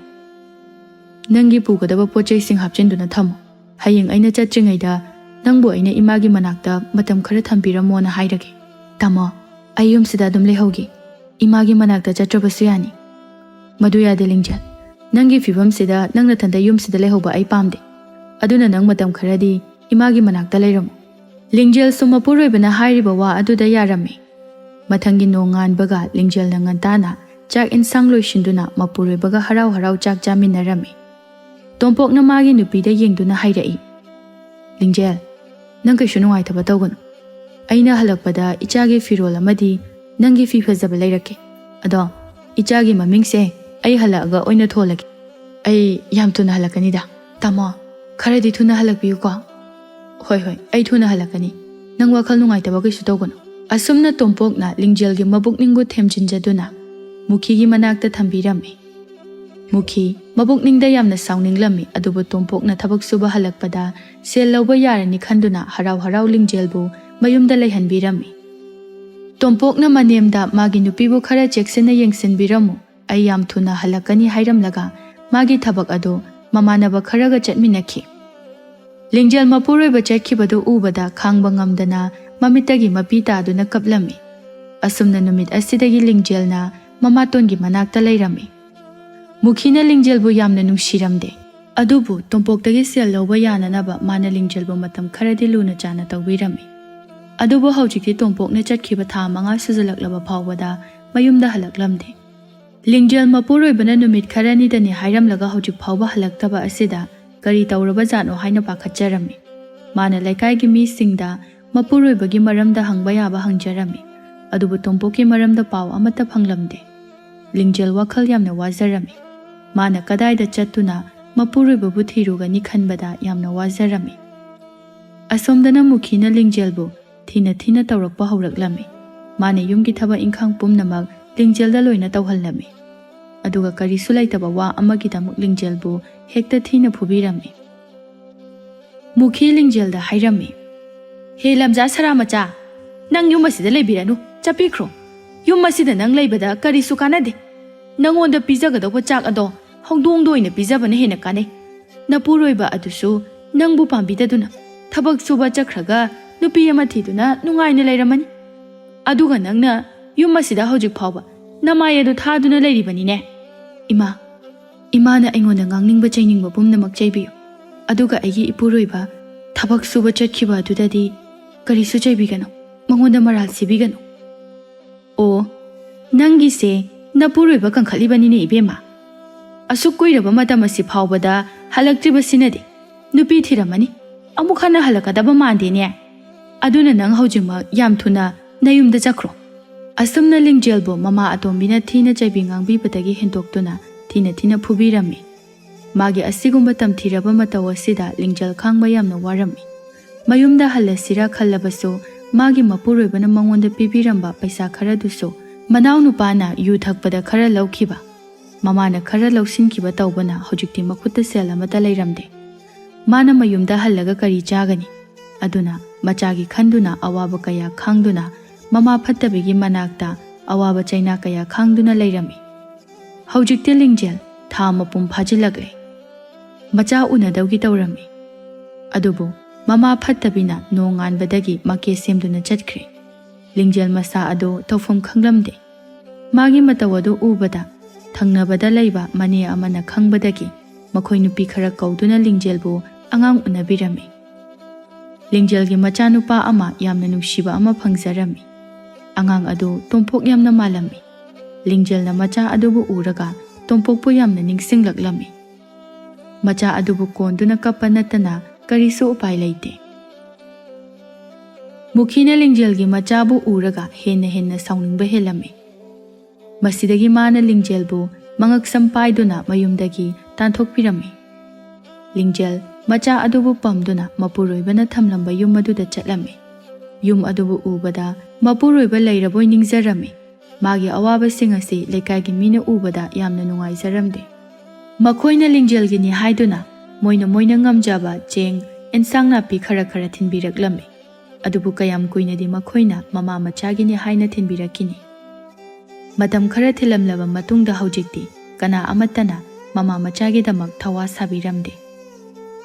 ꯅꯪꯒꯤ ꯄꯨꯒꯗꯕ ꯄꯣꯠ ꯆꯩꯁꯤꯡ ꯍꯥꯞꯆꯤꯟꯗꯨꯅ ꯊꯝꯃꯨ꯫ ꯍꯌꯦꯡ ꯑꯩꯅ ꯆꯠꯇ꯭ꯔꯤꯉꯩꯗ ꯅꯪꯕꯨ ꯑꯩꯅ ꯏꯃꯥꯒꯤ ꯃꯅꯥꯛꯇ ꯃꯇꯝ ꯈꯔ ꯊꯝꯕꯤꯔꯝꯃꯣꯅ ꯍꯥꯏꯔꯒꯦ꯫ ꯇꯥꯃꯣ, ꯑꯩ ꯌꯨꯝꯁꯤꯗ ꯑꯗꯨꯝ ꯂꯩꯍꯧꯒꯦ꯫ ꯏꯃꯥꯒꯤ ꯃꯅꯥꯛꯇ ꯆꯠꯇ꯭ꯔꯕꯁꯨ ꯌꯥꯅꯤ꯫ ꯃꯗꯨ ꯌꯥꯗꯦ ꯂꯤꯡꯖꯦꯜ꯫ ꯅꯪꯒꯤ ꯐꯤꯕꯝꯁꯤꯗ ꯅꯪ ꯅꯊꯟꯗ ꯌꯨꯝꯁꯤꯗ ꯂꯩꯍꯧꯕ ꯑꯩ ꯄꯥꯝꯗꯦ꯫ ꯑꯗꯨꯅ ꯅꯪ ꯃꯇꯝ ꯈꯔꯗꯤ ꯏꯃꯥꯒꯤ ꯃꯅꯥꯛꯇ ꯂꯩꯔꯝꯃꯨ꯫ ꯂꯤꯡꯖꯦꯜꯁꯨ ꯃꯄꯨꯔꯣꯏꯕꯅ ꯍꯥꯏꯔꯤꯕ ꯋꯥ ꯑꯗꯨꯗ ꯌꯥꯔꯝꯃꯤ꯫ ꯃꯊꯪꯒꯤ ꯅꯣꯡꯉꯥꯟꯕꯒ ꯂꯤꯡꯖꯦꯜꯅ ꯉꯟꯇꯥꯅ ꯆꯥꯛ ꯏꯟꯁꯥꯡ ꯂꯣꯏꯁꯤꯟꯗꯨꯅ ꯃꯄꯨꯔꯣꯏꯕꯒ ꯍꯔꯥꯎ ꯍꯔꯥꯎ ꯆꯥꯛ ꯆꯥꯃꯤꯟꯅꯔꯝꯃꯤ꯫ ꯇꯣꯝꯄꯣꯛꯅ ꯃꯥꯒꯤ ꯅꯨꯄꯤꯗ ꯌꯦꯡꯗꯨꯅ ꯍꯥꯏꯔꯛꯏ, "ꯂꯤꯡꯖꯦꯜ, ꯅꯪ ꯀꯩꯁꯨ ꯅꯨꯡꯉꯥꯏꯇꯕ ꯇꯧꯒꯅꯨ꯫ ꯑꯩꯅ ꯍꯜꯂꯛꯄꯗ ꯏꯆꯥꯒꯤ ꯐꯤꯔꯣꯜ ꯑꯃꯗꯤ ꯅꯪꯒꯤ ꯐꯤ ꯐꯖꯕ ꯂꯩꯔꯛꯀꯦ꯫ ꯑꯗꯣ ꯏꯆꯥꯒꯤ ꯃꯃꯤꯡꯁꯦ ꯑꯩ ꯍꯜꯂꯛꯑꯒ ꯑꯣꯏꯅ ꯊꯣꯜꯂꯒꯦ꯫ ꯑꯩ ꯌꯥꯝ ꯊꯨꯅ ꯍꯜꯂꯛꯀꯅꯤꯗ꯫ ꯇꯥꯃꯣ, ꯈꯔꯗꯤ ꯊꯨꯅ ꯍꯜꯂꯛꯄꯤꯌꯨꯀꯣ꯫" "ꯍꯣꯏ, ꯍꯣꯏ, ꯑꯩ ꯊꯨꯅ ꯍꯜꯂꯛꯀꯅꯤ꯫ ꯅꯪ ꯋꯥꯈꯜ ꯅꯨꯡꯉꯥꯏꯇꯕ ꯀꯩꯁꯨ ꯇꯧꯒꯅꯨ꯫" ꯑꯁꯨꯝꯅ ꯇꯣꯝꯄꯣꯛꯅ ꯂꯤꯡꯖꯦꯜꯒꯤ ꯃꯕꯨꯛꯅꯤꯡꯕꯨ ꯊꯦꯝꯖꯤꯟꯖꯗꯨꯅ ꯃꯨꯈꯤꯒꯤ ꯃꯅꯥꯛꯇ ꯊꯝꯕꯤꯔꯝꯃꯤ꯫ ꯃꯨꯈꯤ ꯃꯕꯨꯛꯅꯤꯡꯗ ꯌꯥꯝꯅ ꯁꯥꯎꯅꯤꯡꯂꯝꯃꯤ, ꯑꯗꯨꯕꯨ ꯇꯣꯝꯄꯣꯛꯅ ꯊꯕꯛ ꯁꯨꯕ ꯍꯜꯂꯛꯄꯗ ꯁꯦꯜ ꯂꯧꯕ ꯌꯥꯔꯅꯤ ꯈꯟꯗꯨꯅ ꯍꯔꯥꯎ ꯍꯔꯥꯎ ꯂꯤꯡꯖꯦꯜꯕꯨ ꯃꯌꯨꯝꯗ ꯂꯩꯍꯟꯕꯤꯔꯝꯃꯤ꯫ ꯇꯣꯝꯄꯣꯛꯅ ꯃꯅꯦꯝꯗ ꯃꯥꯒꯤ ꯅꯨꯄꯤꯕꯨ ꯈꯔ ꯆꯦꯛꯁꯤꯟꯅ ꯌꯦꯡꯁꯤꯟꯕꯤꯔꯝꯃꯨ, ꯑꯩ ꯌꯥꯝ ꯊꯨꯅ ꯍꯜꯂꯛꯀꯅꯤ ꯍꯥꯏꯔꯝꯂꯒ ꯃꯥꯒꯤ ꯊꯕꯛ ꯑꯗꯨ ꯃꯃꯥꯟꯅꯕ ꯈꯔꯒ ꯆꯠꯃꯤꯟꯅꯈꯤ꯫ ꯂꯤꯡꯖꯦꯜ ꯃꯄꯨꯔꯣꯏꯕ ꯆꯠꯈꯤꯕꯗꯨ ꯎꯕꯗ ꯈꯥꯡꯕ ꯉꯝꯗꯅ ꯃꯃꯤꯠꯇꯒꯤ ꯃꯄꯤ ꯇꯥꯗꯨꯅ ꯀꯞꯂꯝꯃꯤ꯫ ꯑꯁꯨꯝꯅ ꯅꯨꯃꯤꯠ ꯑꯁꯤꯗꯒꯤ ꯂꯤꯡꯖꯦꯜꯅ ꯃꯃꯥꯇꯣꯟꯒꯤ ꯃꯅꯥꯛꯇ ꯂꯩꯔꯝꯃꯤ꯫ ꯃꯨꯈꯤꯅ ꯂꯤꯡꯖꯦꯜꯕꯨ ꯌꯥꯝꯅ ꯅꯨꯡꯁꯤꯔꯝꯗꯦ꯫ ꯑꯗꯨꯕꯨ ꯇꯣꯝꯄꯣꯛꯇꯒꯤ ꯁꯦꯜ ꯂꯧꯕ ꯌꯥꯅꯅꯕ ꯃꯥꯅ ꯂꯤꯡꯖꯦꯜꯕꯨ ꯃꯇꯝ ꯈꯔꯗꯤ ꯂꯨꯅ ꯆꯥꯅ ꯇꯧꯕꯤꯔꯝꯃꯤ꯫ ꯑꯗꯨꯕꯨ ꯍꯧꯖꯤꯛꯇꯤ ꯇꯣꯝꯄꯣꯛꯅ ꯆꯠꯈꯤꯕ ꯊꯥ ꯃꯉꯥ ꯁꯨꯖꯜꯂꯛꯂꯕ ꯐꯥꯎꯕꯗ ꯃꯌꯨꯝꯗ ꯍꯜꯂꯛꯂꯝꯗꯦ꯫ ꯂꯤꯡꯖꯦꯜ ꯃꯄꯨꯔꯣꯏꯕꯅ ꯅꯨꯃꯤꯠ ꯈꯔꯅꯤꯗꯅꯤ ꯍꯥꯏꯔꯝꯂꯒ ꯍꯧꯖꯤꯛ ꯐꯥꯎꯕ ꯍꯜꯂꯛꯇꯕ ꯑꯁꯤꯗ ꯀꯔꯤ ꯇꯧꯔꯕꯖꯥꯠꯅꯣ ꯍꯥꯏꯅ ꯄꯥꯈꯠꯆꯔꯝꯃꯤ꯫ ꯃꯥꯅ ꯂꯩꯀꯥꯏꯒꯤ ꯃꯤꯁꯤꯡꯗ ꯃꯄꯨꯔꯣꯏꯕꯒꯤ ꯃꯔꯝꯗ ꯍꯪꯕ ꯌꯥꯕ ꯍꯪꯖꯔꯝꯃꯤ, ꯑꯗꯨꯕꯨ ꯇꯣꯝꯄꯣꯛꯀꯤ ꯃꯔꯝꯗ ꯄꯥꯎ ꯑꯃꯠꯇ ꯐꯪꯂꯝꯗꯦ꯫ ꯂꯤꯡꯖꯦꯜ ꯋꯥꯈꯜ ꯌꯥꯝꯅ ꯋꯥꯖꯔꯝꯃꯤ꯫ ꯃꯥꯅ ꯀꯗꯥꯏꯗ ꯆꯠꯇꯨꯅ ꯃꯄꯨꯔꯣꯏꯕꯕꯨ ꯊꯤꯔꯨꯒꯅꯤ ꯈꯟꯕꯗ ꯌꯥꯝꯅ ꯋꯥꯖꯔꯝꯃꯤ꯫ ꯑꯁꯣꯝꯗꯅ ꯃꯨꯈꯤꯅ ꯂꯤꯡꯖꯦꯜꯕꯨ ꯊꯤꯅ ꯊꯤꯅ ꯇꯧꯔꯛꯄ ꯍꯧꯔꯛꯂꯝꯃꯤ꯫ ꯃꯥꯅ ꯌꯨꯝꯒꯤ ꯊꯕꯛ ꯏꯪꯈꯥꯡ ꯄꯨꯝꯅꯃꯛ ꯂꯤꯡꯖꯦꯜꯗ ꯂꯣꯏꯅ ꯇꯧꯍꯜꯂꯝꯃꯤ꯫ ꯑꯗꯨꯒ ꯀꯔꯤꯁꯨ ꯂꯩꯇꯕ ꯋꯥ ꯑꯃꯒꯤꯗꯃꯛ ꯂꯤꯡꯖꯦꯜꯕꯨ ꯍꯦꯛꯇ ꯊꯤꯅ ꯐꯨꯕꯤꯔꯝꯃꯤ꯫ ꯃꯨꯈꯤ ꯂꯤꯡꯖꯦꯜꯗ ꯍꯥꯏꯔꯝꯃꯤ, "ꯍꯦ ꯂꯝꯖꯥ ꯁꯔꯥ ꯃꯆꯥ, ꯅꯪ ꯌꯨꯝ ꯑꯁꯤꯗ ꯂꯩꯕꯤꯔꯅꯨ, ꯆꯠꯄꯤꯈ꯭ꯔꯣ꯫ ꯌꯨꯝ ꯑꯁꯤꯗ ꯅꯪ ꯂꯩꯕꯗ ꯀꯔꯤꯁꯨ ꯀꯥꯟꯅꯗꯦ꯫ ꯅꯪꯉꯣꯟꯗ ꯄꯤꯖꯒꯗꯧꯕ ꯆꯥꯛ ꯑꯗꯣ ꯍꯧꯗꯣꯡꯗ ꯑꯣꯏꯅ ꯄꯤꯖꯕꯅ ꯍꯦꯟꯅ ꯀꯥꯟꯅꯩ꯫ ꯅꯄꯨꯔꯣꯏꯕ ꯑꯗꯨꯁꯨ ꯅꯪꯕꯨ ꯄꯥꯝꯕꯤꯗꯗꯨꯅ ꯊꯕꯛ ꯁꯨꯕ ꯆꯠꯈ꯭ꯔꯒ ꯅꯨꯄꯤ ꯑꯃ ꯊꯤꯗꯨꯅ ꯅꯨꯡꯉꯥꯏꯅ ꯂꯩꯔꯝꯃꯅꯤ꯫ ꯑꯗꯨꯒ ꯅꯪꯅ ꯌꯨꯝ ꯑꯁꯤꯗ ꯍꯧꯖꯤꯛ ꯐꯥꯎꯕ ꯅꯃꯥꯏ ꯑꯗꯨ ꯊꯥꯗꯨꯅ ꯂꯩꯔꯤꯕꯅꯤꯅꯦ꯫ ꯏꯃꯥ, ꯏꯃꯥꯅ ꯑꯩꯉꯣꯟꯗ ꯉꯥꯡꯅꯤꯡꯕ ꯆꯩꯅꯤꯡꯕ ꯄꯨꯝꯅꯃꯛ ꯆꯩꯕꯤꯌꯨ꯫ ꯑꯗꯨꯒ ꯑꯩꯒꯤ ꯏꯄꯨꯔꯣꯏꯕ ꯊꯕꯛ ꯁꯨꯕ ꯆꯠꯈꯤꯕ ꯑꯗꯨꯗꯗꯤ ꯀꯔꯤꯁꯨ ꯆꯩꯕꯤꯒꯅꯨ, ꯃꯉꯣꯟꯗ ꯃꯔꯥꯜ ꯁꯤꯕꯤꯒꯅꯨ꯫" "ꯑꯣ, ꯅꯪꯒꯤꯁꯦ ꯅꯄꯨꯔꯣꯏꯕ ꯀꯟꯈꯠꯂꯤꯕꯅꯤꯅꯦ ꯏꯕꯦꯝꯃ꯫ ꯑꯁꯨꯛ ꯀꯨꯏꯔꯕ ꯃꯇꯝ ꯑꯁꯤ ꯐꯥꯎꯕꯗ ꯍꯜꯂꯛꯇ꯭ꯔꯤꯕꯁꯤꯅꯗꯤ ꯅꯨꯄꯤ ꯊꯤꯔꯝꯃꯅꯤ꯫ ꯑꯃꯨꯛ ꯍꯟꯅ ꯍꯜꯂꯛꯀꯗꯕ ꯃꯥꯟꯗꯦꯅꯦ꯫ ꯑꯗꯨꯅ ꯅꯪ ꯍꯧꯖꯤꯛꯃꯛ ꯌꯥꯝ ꯊꯨꯅ ꯅꯌꯨꯝꯗ ꯆꯠꯈ꯭ꯔꯣ꯫" ꯑꯁꯨꯝꯅ ꯂꯤꯡꯖꯦꯜꯕꯨ ꯃꯃꯥ ꯑꯇꯣꯝꯕꯤꯅ ꯊꯤꯅ ꯆꯩꯕꯤ ꯉꯥꯡꯕꯤꯕꯗꯒꯤ ꯍꯦꯟꯗꯣꯛꯇꯨꯅ ꯊꯤꯅ ꯊꯤꯅ ꯐꯨꯕꯤꯔꯝꯃꯤ꯫ ꯃꯥꯒꯤ ꯑꯁꯤꯒꯨꯝꯕ ꯇꯝꯊꯤꯔꯕ ꯃꯇꯧ ꯑꯁꯤꯗ ꯂꯤꯡꯖꯦꯜ ꯈꯥꯡꯕ ꯌꯥꯝꯅ ꯋꯥꯔꯝꯃꯤ꯫ ꯃꯌꯨꯝꯗ ꯍꯜꯂꯁꯤꯔꯥ ꯈꯜꯂꯕꯁꯨ, ꯃꯥꯒꯤ ꯃꯄꯨꯔꯣꯏꯕꯅ ꯃꯉꯣꯟꯗ ꯄꯤꯕꯤꯔꯝꯕ ꯄꯩꯁꯥ ꯈꯔꯗꯨꯁꯨ ꯃꯅꯥꯎꯅꯨꯄꯥꯅ ꯌꯨ ꯊꯛꯄꯗ ꯈꯔ ꯂꯧꯈꯤꯕ, ꯃꯃꯥꯅ ꯈꯔ ꯂꯧꯁꯤꯟꯈꯤꯕ ꯇꯧꯕꯅ ꯍꯧꯖꯤꯛꯇꯤ ꯃꯈꯨꯠꯇ ꯁꯦꯜ ꯑꯃꯠꯇ ꯂꯩꯔꯝꯗꯦ꯫ ꯃꯥꯅ ꯃꯌꯨꯝꯗ ꯍꯜꯂꯒ ꯀꯔꯤ ꯆꯥꯒꯅꯤ? ꯑꯗꯨꯅ ꯃꯆꯥꯒꯤ ꯈꯟꯗꯨꯅ ꯑꯋꯥꯕ ꯀꯌꯥ ꯈꯥꯡꯗꯨꯅ ꯃꯃꯥ ꯐꯠꯇꯕꯤꯒꯤ ꯃꯅꯥꯛꯇ ꯑꯋꯥꯕ ꯆꯩꯅꯥ ꯀꯌꯥ ꯈꯥꯡꯗꯨꯅ ꯂꯩꯔꯝꯃꯤ꯫ ꯍꯧꯖꯤꯛꯇꯤ ꯂꯤꯡꯖꯦꯜ ꯊꯥ ꯃꯄꯨꯝ ꯐꯥꯖꯤꯜꯂꯛꯂꯦ꯫ ꯃꯆꯥ ꯎꯅꯗꯧꯒꯤ ꯇꯧꯔꯝꯃꯤ꯫ ꯑꯗꯨꯕꯨ ꯃꯃꯥ ꯐꯠꯇꯕꯤꯅ ꯅꯣꯡ ꯉꯥꯟꯕꯗꯒꯤ ꯃꯀꯦ ꯁꯦꯝꯗꯨꯅ ꯆꯠꯈ꯭ꯔꯦ꯫ ꯂꯤꯡꯖꯦꯜ ꯃꯁꯥ ꯑꯗꯨ ꯇꯧꯐꯝ ꯈꯪꯂꯝꯗꯦ꯫ ꯃꯥꯒꯤ ꯃꯇꯧ ꯑꯗꯨ ꯎꯕꯗ ꯊꯪꯅꯕꯗ ꯂꯩꯕ ꯃꯅꯦ ꯑꯃꯅ ꯈꯪꯕꯗꯒꯤ ꯃꯈꯣꯏ ꯅꯨꯄꯤ ꯈꯔ ꯀꯧꯗꯨꯅ ꯂꯤꯡꯖꯦꯜꯕꯨ ꯑꯉꯥꯡ ꯎꯅꯕꯤꯔꯝꯃꯤ꯫ ꯂꯤꯡꯖꯦꯜꯒꯤ ꯃꯆꯥꯅꯨꯄꯥ ꯑꯃ ꯌꯥꯝꯅ ꯅꯨꯡꯁꯤꯕ ꯑꯃ ꯐꯪꯖꯔꯝꯃꯤ꯫ ꯑꯉꯥꯡ ꯑꯗꯨ ꯇꯣꯝꯄꯣꯛ ꯌꯥꯝꯅ ꯃꯥꯜꯂꯝꯃꯤ꯫ ꯂꯤꯡꯖꯦꯜꯅ ꯃꯆꯥ ꯑꯗꯨꯕꯨ ꯎꯔꯒ ꯇꯣꯝꯄꯣꯛꯄꯨ ꯌꯥꯝꯅ ꯅꯤꯡꯁꯤꯡꯂꯛꯂꯝꯃꯤ꯫ ꯃꯆꯥ ꯑꯗꯨꯕꯨ ꯀꯣꯟꯗꯨꯅ ꯀꯞꯄ ꯅꯠꯇꯅ ꯀꯔꯤꯁꯨ ꯎꯄꯥꯏ ꯂꯩꯇꯦ꯫ ꯃꯨꯈꯤꯅ ꯂꯤꯡꯖꯦꯜꯒꯤ ꯃꯆꯥꯕꯨ ꯎꯔꯒ ꯍꯦꯟꯅ ꯍꯦꯟꯅ ꯁꯥꯎꯅꯤꯡꯕ ꯍꯦꯜꯂꯝꯃꯤ꯫ ꯃꯁꯤꯗꯒꯤ ꯃꯥꯅ ꯂꯤꯡꯖꯦꯜꯕꯨ ꯃꯉꯛꯁꯝ ꯄꯥꯏꯗꯨꯅ ꯃꯌꯨꯝꯗꯒꯤ ꯇꯥꯟꯊꯣꯛꯄꯤꯔꯝꯃꯤ꯫ ꯂꯤꯡꯖꯦꯜ ꯃꯆꯥ ꯑꯗꯨꯕꯨ ꯄꯝꯗꯨꯅ ꯃꯄꯨꯔꯣꯏꯕꯅ ꯊꯝꯂꯝꯕ ꯌꯨꯝ ꯑꯗꯨꯗ ꯆꯠꯂꯝꯃꯤ꯫ ꯌꯨꯝ ꯑꯗꯨꯕꯨ ꯎꯕꯗ ꯃꯄꯨꯔꯣꯏꯕ ꯂꯩꯔꯕꯣꯏ ꯅꯤꯡꯖꯔꯝꯃꯤ꯫ ꯃꯥꯒꯤ ꯑꯋꯥꯕꯁꯤꯡ ꯑꯁꯤ ꯂꯩꯀꯥꯏꯒꯤ ꯃꯤꯅ ꯎꯕꯗ ꯌꯥꯝꯅ ꯅꯨꯡꯉꯥꯏꯖꯔꯝꯗꯦ꯫ ꯃꯈꯣꯏꯅ ꯂꯤꯡꯖꯦꯜꯒꯤꯅꯤ ꯍꯥꯏꯗꯨꯅ ꯃꯣꯏꯅ ꯃꯣꯏꯅ ꯉꯝꯖꯕ ꯆꯦꯡ, ꯑꯦꯟꯁꯥꯡ ꯅꯥꯄꯤ ꯈꯔ ꯈꯔ ꯊꯤꯟꯕꯤꯔꯛꯂꯝꯃꯤ꯫ ꯑꯗꯨꯕꯨ ꯀꯌꯥꯝ ꯀꯨꯏꯅꯗꯤ ꯃꯈꯣꯏꯅ ꯃꯃꯥ ꯃꯆꯥꯒꯤꯅꯤ ꯍꯥꯏꯅ ꯊꯤꯟꯕꯤꯔꯛꯈꯤꯅꯤ? ꯃꯇꯝ ꯈꯔ ꯊꯤꯜꯂꯝꯂꯕ ꯃꯇꯨꯡꯗ ꯍꯧꯖꯤꯛꯇꯤ ꯀꯅꯥ ꯑꯃꯠꯇꯅ ꯃꯃꯥ ꯃꯆꯥꯒꯤꯗꯃꯛ ꯊꯋꯥ ꯁꯥꯕꯤꯔꯝꯗꯦ꯫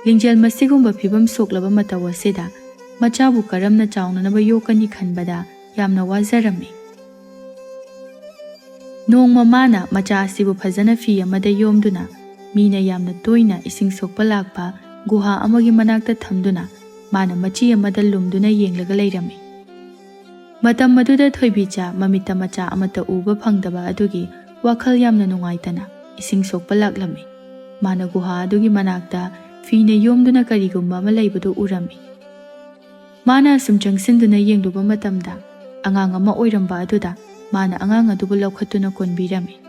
ꯂꯤꯡꯖꯦꯜ ꯃꯁꯤꯒꯨꯝꯕ ꯐꯤꯕꯝ ꯁꯣꯛꯂꯕ ꯃꯇꯧ ꯑꯁꯤꯗ ꯃꯆꯥꯕꯨ ꯀꯔꯝꯅ ꯆꯥꯎꯅꯅꯕ ꯌꯣꯛꯀꯅꯤ ꯈꯟꯕꯗ ꯌꯥꯝꯅ ꯋꯥꯖꯔꯝꯃꯤ꯫ ꯅꯣꯡꯃ ꯃꯥꯅ ꯃꯆꯥ ꯑꯁꯤꯕꯨ ꯐꯖꯅ ꯐꯤ ꯑꯃꯗ ꯌꯣꯝꯗꯨꯅ ꯃꯤꯅ ꯌꯥꯝꯅ ꯇꯣꯏꯅ ꯏꯁꯤꯡ ꯁꯣꯛꯄ ꯂꯥꯛꯄ ꯒꯨꯍꯥ ꯑꯃꯒꯤ ꯃꯅꯥꯛꯇ ꯊꯝꯗꯨꯅ ꯃꯥꯅ ꯃꯆꯤ ꯑꯃꯗ ꯂꯨꯝꯗꯨꯅ ꯌꯦꯡꯂꯒ ꯂꯩꯔꯝꯃꯤ꯫ ꯃꯇꯝ ꯑꯗꯨꯗ ꯊꯣꯏꯕꯤꯆꯥ ꯃꯃꯤꯠꯇ ꯃꯆꯥ ꯑꯃꯠꯇ ꯎꯕ ꯐꯪꯗꯕ ꯑꯗꯨꯒꯤ ꯋꯥꯈꯜ ꯌꯥꯝꯅ ꯅꯨꯡꯉꯥꯏꯇꯅ ꯏꯁꯤꯡ ꯁꯣꯛꯄ ꯂꯥꯛꯂꯝꯃꯤ꯫ ꯃꯥꯅ ꯒꯨꯍꯥ ꯑꯗꯨꯒꯤ ꯃꯅꯥꯛꯇ ꯐꯤꯅ ꯌꯣꯝꯗꯨꯅ ꯀꯔꯤꯒꯨꯝꯕ ꯑꯃ ꯂꯩꯕꯗꯨ ꯎꯔꯝꯃꯤ꯫ ꯃꯥꯅ ꯑꯁꯨꯝ ꯆꯪꯁꯤꯟꯗꯨꯅ ꯌꯦꯡꯂꯨꯕ ꯃꯇꯝꯗ ꯑꯉꯥꯡ ꯑꯃ ꯑꯣꯏꯔꯝꯕ ꯑꯗꯨꯗ ꯃꯥꯅ ꯑꯉꯥꯡ ꯑꯗꯨꯕꯨ ꯂꯧꯈꯠꯇꯨꯅ ꯀꯣꯟꯕꯤꯔꯝꯃꯤ꯫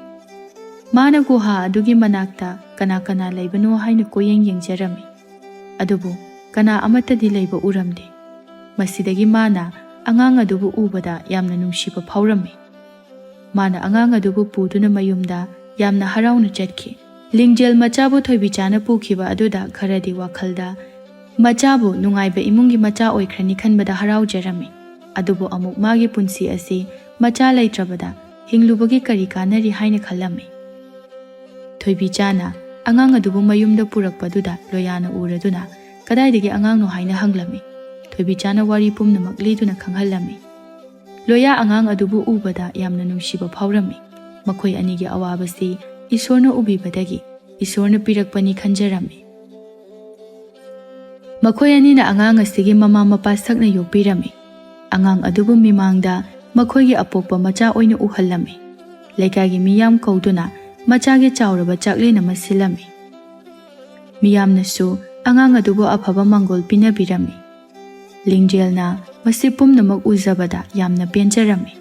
ꯃꯥꯅ ꯒꯨꯍꯥ ꯑꯗꯨꯒꯤ ꯃꯅꯥꯛꯇ ꯀꯅꯥ ꯀꯅꯥ ꯂꯩꯕꯅꯣ ꯍꯥꯏꯅ ꯀꯣꯏꯌꯦꯡ ꯌꯦꯡꯖꯔꯝꯃꯤ꯫ ꯑꯗꯨꯕꯨ ꯀꯅꯥ ꯑꯃꯠꯇꯗꯤ ꯂꯩꯕ ꯎꯔꯝꯗꯦ꯫ ꯃꯁꯤꯗꯒꯤ ꯃꯥꯅ ꯑꯉꯥꯡ ꯑꯗꯨꯕꯨ ꯎꯕꯗ ꯌꯥꯝꯅ ꯅꯨꯡꯁꯤꯕ ꯐꯥꯎꯔꯝꯃꯤ꯫ ꯃꯥꯅ ꯑꯉꯥꯡ ꯑꯗꯨꯕꯨ ꯄꯨꯗꯨꯅ ꯃꯌꯨꯝꯗ ꯌꯥꯝꯅ ꯍꯔꯥꯎꯅ ꯆꯠꯈꯤ꯫ ꯂꯤꯡꯖꯦꯜ ꯃꯆꯥꯕꯨ ꯊꯣꯏꯕꯤꯆꯥꯅ ꯄꯨꯈꯤꯕ ꯑꯗꯨꯗ ꯈꯔꯗꯤ ꯋꯥꯈꯜꯗ ꯃꯆꯥꯕꯨ ꯅꯨꯡꯉꯥꯏꯕ ꯏꯃꯨꯡꯒꯤ ꯃꯆꯥ ꯑꯣꯏꯈ꯭ꯔꯅꯤ ꯈꯟꯕꯗ ꯍꯔꯥꯎꯖꯔꯝꯃꯤ꯫ ꯑꯗꯨꯕꯨ ꯑꯃꯨꯛ ꯃꯥꯒꯤ ꯄꯨꯟꯁꯤ ꯑꯁꯤ ꯃꯆꯥ ꯂꯩꯇ꯭ꯔꯕꯗ ꯍꯤꯡꯂꯨꯕꯒꯤ ꯀꯔꯤ ꯀꯥꯟꯅꯔꯤ ꯍꯥꯏꯅ ꯈꯜꯂꯝꯃꯤ꯫ ꯊꯣꯏꯕꯤꯆꯥꯅ ꯑꯉꯥꯡ ꯑꯗꯨꯕꯨ ꯃꯌꯨꯝꯗ ꯄꯨꯔꯛꯄꯗꯨꯗ ꯂꯣꯌꯥꯅ ꯎꯔꯗꯨꯅ ꯀꯗꯥꯏꯗꯒꯤ ꯑꯉꯥꯡꯅꯣ ꯍꯥꯏꯅ ꯍꯪꯂꯝꯃꯤ꯫ ꯊꯣꯏꯕꯤꯆꯥꯅ ꯋꯥꯔꯤ ꯄꯨꯝꯅꯃꯛ ꯂꯤꯗꯨꯅ ꯈꯪꯍꯜꯂꯝꯃꯤ꯫ ꯂꯣꯌꯥ ꯑꯉꯥꯡ ꯑꯗꯨꯕꯨ ꯎꯕꯗ ꯌꯥꯝꯅ ꯅꯨꯡꯁꯤꯕ ꯐꯥꯎꯔꯝꯃꯤ꯫ ꯃꯈꯣꯏ ꯑꯅꯤꯒꯤ ꯑꯋꯥꯕꯁꯤ ꯏꯁꯣꯔꯅ ꯎꯕꯤꯕꯗꯒꯤ ꯏꯁꯣꯔꯅ ꯄꯤꯔꯛꯄꯅꯤ ꯈꯟꯖꯔꯝꯃꯤ꯫ ꯃꯈꯣꯏ ꯑꯅꯤꯅ ꯑꯉꯥꯡ ꯑꯁꯤꯒꯤ ꯃꯃꯥ ꯃꯄꯥ ꯁꯛꯅ ꯌꯣꯛꯄꯤꯔꯝꯃꯤ꯫ ꯑꯉꯥꯡ ꯑꯗꯨꯕꯨ ꯃꯤꯃꯥꯡꯗ ꯃꯈꯣꯏꯒꯤ ꯑꯄꯣꯛꯄ ꯃꯆꯥ ꯑꯣꯏꯅ ꯎꯍꯜꯂꯝꯃꯤ꯫ ꯂꯩꯀꯥꯏꯒꯤ ꯃꯤꯌꯥꯝ ꯀꯧꯗꯨꯅ ꯃꯆꯥꯒꯤ ꯆꯥꯎꯔꯕ ꯆꯥꯛꯂꯦꯟ ꯑꯃ ꯁꯤꯜꯂꯝꯃꯤ꯫ ꯃꯤꯌꯥꯝꯅꯁꯨ ꯑꯉꯥꯡ ꯑꯗꯨꯕꯨ ꯑꯐꯕ ꯃꯪꯒꯣꯜ ꯄꯤꯅꯕꯤꯔꯝꯃꯤ꯫ ꯂꯤꯡꯖꯦꯜꯅ ꯃꯁꯤ ꯄꯨꯝꯅꯃꯛ ꯎꯖꯕꯗ ꯌꯥꯝꯅ ꯄꯦꯟꯖꯔꯝꯃꯤ꯫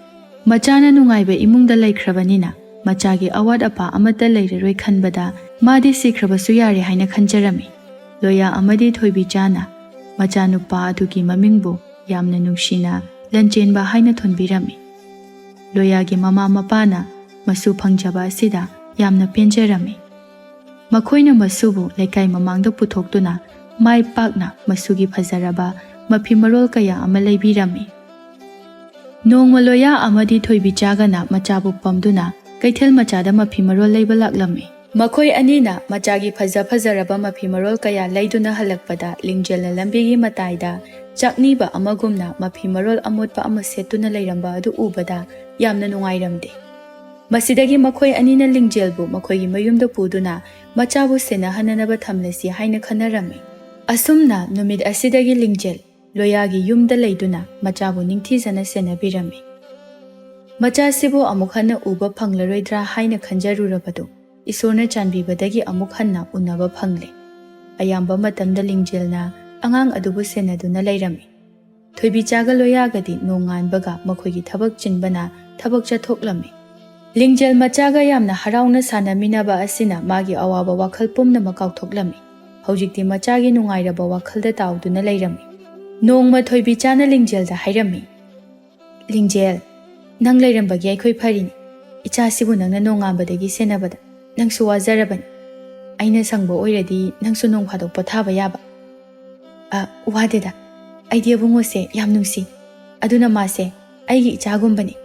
ꯃꯆꯥꯅ ꯅꯨꯡꯉꯥꯏꯕ ꯏꯃꯨꯡꯗ ꯂꯩꯈ꯭ꯔꯕꯅꯤꯅ ꯃꯆꯥꯒꯤ ꯑꯋꯥꯠ ꯑꯄꯥ ꯑꯃꯠꯇ ꯂꯩꯔꯔꯣꯏ ꯈꯟꯕꯗ ꯃꯥꯗꯤ ꯁꯤꯈ꯭ꯔꯕꯁꯨ ꯌꯥꯔꯦ ꯍꯥꯏꯅ ꯈꯟꯖꯔꯝꯃꯤ꯫ ꯂꯣꯌꯥ ꯑꯃꯗꯤ ꯊꯣꯏꯕꯤꯆꯥꯅ ꯃꯆꯥꯅꯨꯄꯥ ꯑꯗꯨꯒꯤ ꯃꯃꯤꯡꯕꯨ ꯌꯥꯝꯅ ꯅꯨꯡꯁꯤꯅ ꯂꯟꯆꯦꯟꯕ ꯍꯥꯏꯅ ꯊꯣꯟꯕꯤꯔꯝꯃꯤ꯫ ꯂꯣꯌꯥꯒꯤ ꯃꯃꯥ ꯃꯄꯥꯅ ꯃꯁꯨ ꯐꯪꯖꯕ ꯑꯁꯤꯗ ꯌꯥꯝꯅ ꯄꯦꯟꯖꯔꯝꯃꯤ꯫ ꯃꯈꯣꯏꯅ ꯃꯁꯨꯕꯨ ꯂꯩꯀꯥꯏ ꯃꯃꯥꯡꯗ ꯄꯨꯊꯣꯛꯇꯨꯅ ꯃꯥꯏ ꯄꯥꯛꯅ ꯃꯆꯨꯒꯤ ꯐꯖꯔꯕ ꯃꯐꯤ ꯃꯔꯣꯜ ꯀꯌꯥ ꯑꯃ ꯂꯩꯕꯤꯔꯝꯃꯤ꯫ ꯅꯣꯡꯃ ꯂꯣꯌꯥ ꯑꯃꯗꯤ ꯊꯣꯏꯕꯤꯆꯥꯒꯅ ꯃꯆꯥꯕꯨ ꯄꯝꯗꯨꯅ ꯀꯩꯊꯦꯜ ꯃꯆꯥꯗ ꯃꯐꯤ ꯃꯔꯣꯜ ꯂꯩꯕ ꯂꯥꯛꯂꯝꯃꯤ꯫ ꯃꯈꯣꯏ ꯑꯅꯤꯅ ꯃꯆꯥꯒꯤ ꯐꯖ ꯐꯖꯔꯕ ꯃꯐꯤ ꯃꯔꯣꯜ ꯀꯌꯥ ꯂꯩꯗꯨꯅ ꯍꯜꯂꯛꯄꯗ, ꯂꯤꯡꯖꯦꯜꯅ ꯂꯝꯕꯤꯒꯤ ꯃꯇꯥꯏꯗ ꯆꯥꯛꯅꯤꯕ ꯑꯃꯒꯨꯝꯅ ꯃꯐꯤ ꯃꯔꯣꯜ ꯑꯃꯣꯠꯄ ꯑꯃ ꯁꯦꯠꯇꯨꯅ ꯂꯩꯔꯝꯕ ꯑꯗꯨ ꯎꯕꯗ ꯌꯥꯝꯅ ꯅꯨꯡꯉꯥꯏꯔꯝꯗꯦ꯫ ꯃꯁꯤꯗꯒꯤ ꯃꯈꯣꯏ ꯑꯅꯤꯅ ꯂꯤꯡꯖꯦꯜꯕꯨ ꯃꯈꯣꯏꯒꯤ ꯃꯌꯨꯝꯗ ꯄꯨꯗꯨꯅ ꯃꯆꯥꯕꯨ ꯁꯦꯟꯅꯍꯟꯅꯅꯕ ꯊꯝꯂꯁꯤ ꯍꯥꯏꯅ ꯈꯟꯅꯔꯝꯃꯤ꯫ ꯑꯁꯨꯝꯅ ꯅꯨꯃꯤꯠ ꯑꯁꯤꯗꯒꯤ ꯂꯤꯡꯖꯦꯜ ꯂꯣꯌꯥꯒꯤ ꯌꯨꯝꯗ ꯂꯩꯗꯨꯅ ꯃꯆꯥꯕꯨ ꯅꯤꯡꯊꯤꯖꯅ ꯁꯦꯟꯅꯕꯤꯔꯝꯃꯤ꯫ ꯃꯆꯥꯁꯤꯕꯨ ꯑꯃꯨꯛ ꯍꯟꯅ ꯎꯕ ꯐꯪꯂꯔꯣꯏꯗ꯭ꯔꯥ ꯍꯥꯏꯅ ꯈꯟꯖꯔꯨꯔꯕꯗꯨ ꯏꯁꯣꯔꯅ ꯆꯥꯟꯕꯤꯕꯗꯒꯤ ꯑꯃꯨꯛ ꯍꯟꯅ ꯎꯅꯕ ꯐꯪꯂꯦ꯫ ꯑꯌꯥꯝꯕ ꯃꯇꯝꯗ ꯂꯤꯡꯖꯦꯜꯅ ꯑꯉꯥꯡ ꯑꯗꯨꯕꯨ ꯁꯦꯟꯅꯗꯨꯅ ꯂꯩꯔꯝꯃꯤ꯫ ꯊꯣꯏꯕꯤꯆꯥꯒ ꯂꯣꯌꯥꯒꯗꯤ ꯅꯣꯡꯉꯥꯟꯕꯒ ꯃꯈꯣꯏꯒꯤ ꯊꯕꯛ ꯆꯤꯟꯕꯅ ꯊꯕꯛ ꯆꯠꯊꯣꯛꯂꯝꯃꯤ꯫ ꯂꯤꯡꯖꯦꯜ ꯃꯆꯥꯒ ꯌꯥꯝꯅ ꯍꯔꯥꯎꯅ ꯁꯥꯟꯅꯃꯤꯟꯅꯕ ꯑꯁꯤꯅ ꯃꯥꯒꯤ ꯑꯋꯥꯕ ꯋꯥꯈꯜ ꯄꯨꯝꯅꯃꯛ ꯀꯥꯎꯊꯣꯛꯂꯝꯃꯤ꯫ ꯍꯧꯖꯤꯛꯇꯤ ꯃꯆꯥꯒꯤ ꯅꯨꯡꯉꯥꯏꯔꯕ ꯋꯥꯈꯜꯗ ꯇꯥꯎꯗꯨꯅ ꯂꯩꯔꯝꯃꯤ꯫ ꯅꯣꯡꯃ ꯊꯣꯏꯕꯤꯆꯥꯅ ꯂꯤꯡꯖꯦꯜꯗ ꯍꯥꯏꯔꯝꯃꯤ, "ꯂꯤꯡꯖꯦꯜ, ꯅꯪ ꯂꯩꯔꯝꯕꯒꯤ ꯑꯩꯈꯣꯏ ꯐꯔꯤꯅꯤ꯫ ꯏꯆꯥꯁꯤꯕꯨ ꯅꯪꯅ ꯅꯣꯡꯉꯥꯟꯕꯗꯒꯤ ꯁꯦꯟꯅꯕꯗ ꯅꯪꯁꯨ ꯋꯥꯖꯔꯕꯅꯤ꯫ ꯑꯩꯅ ꯁꯪꯕ ꯑꯣꯏꯔꯗꯤ ꯅꯪꯁꯨ ꯅꯣꯡ ꯐꯥꯗꯣꯛ ꯄꯣꯊꯥꯕ ꯌꯥꯕ꯫" "ꯑ, ꯋꯥꯗꯦꯗ꯫ ꯑꯩꯗꯤ ꯑꯕꯨꯡꯉꯣꯁꯦ ꯌꯥꯝ ꯅꯨꯡꯁꯤ꯫ ꯑꯗꯨꯅ ꯃꯥꯁꯦ ꯑꯩꯒꯤ ꯏꯆꯥꯒꯨꯝꯕꯅꯤ꯫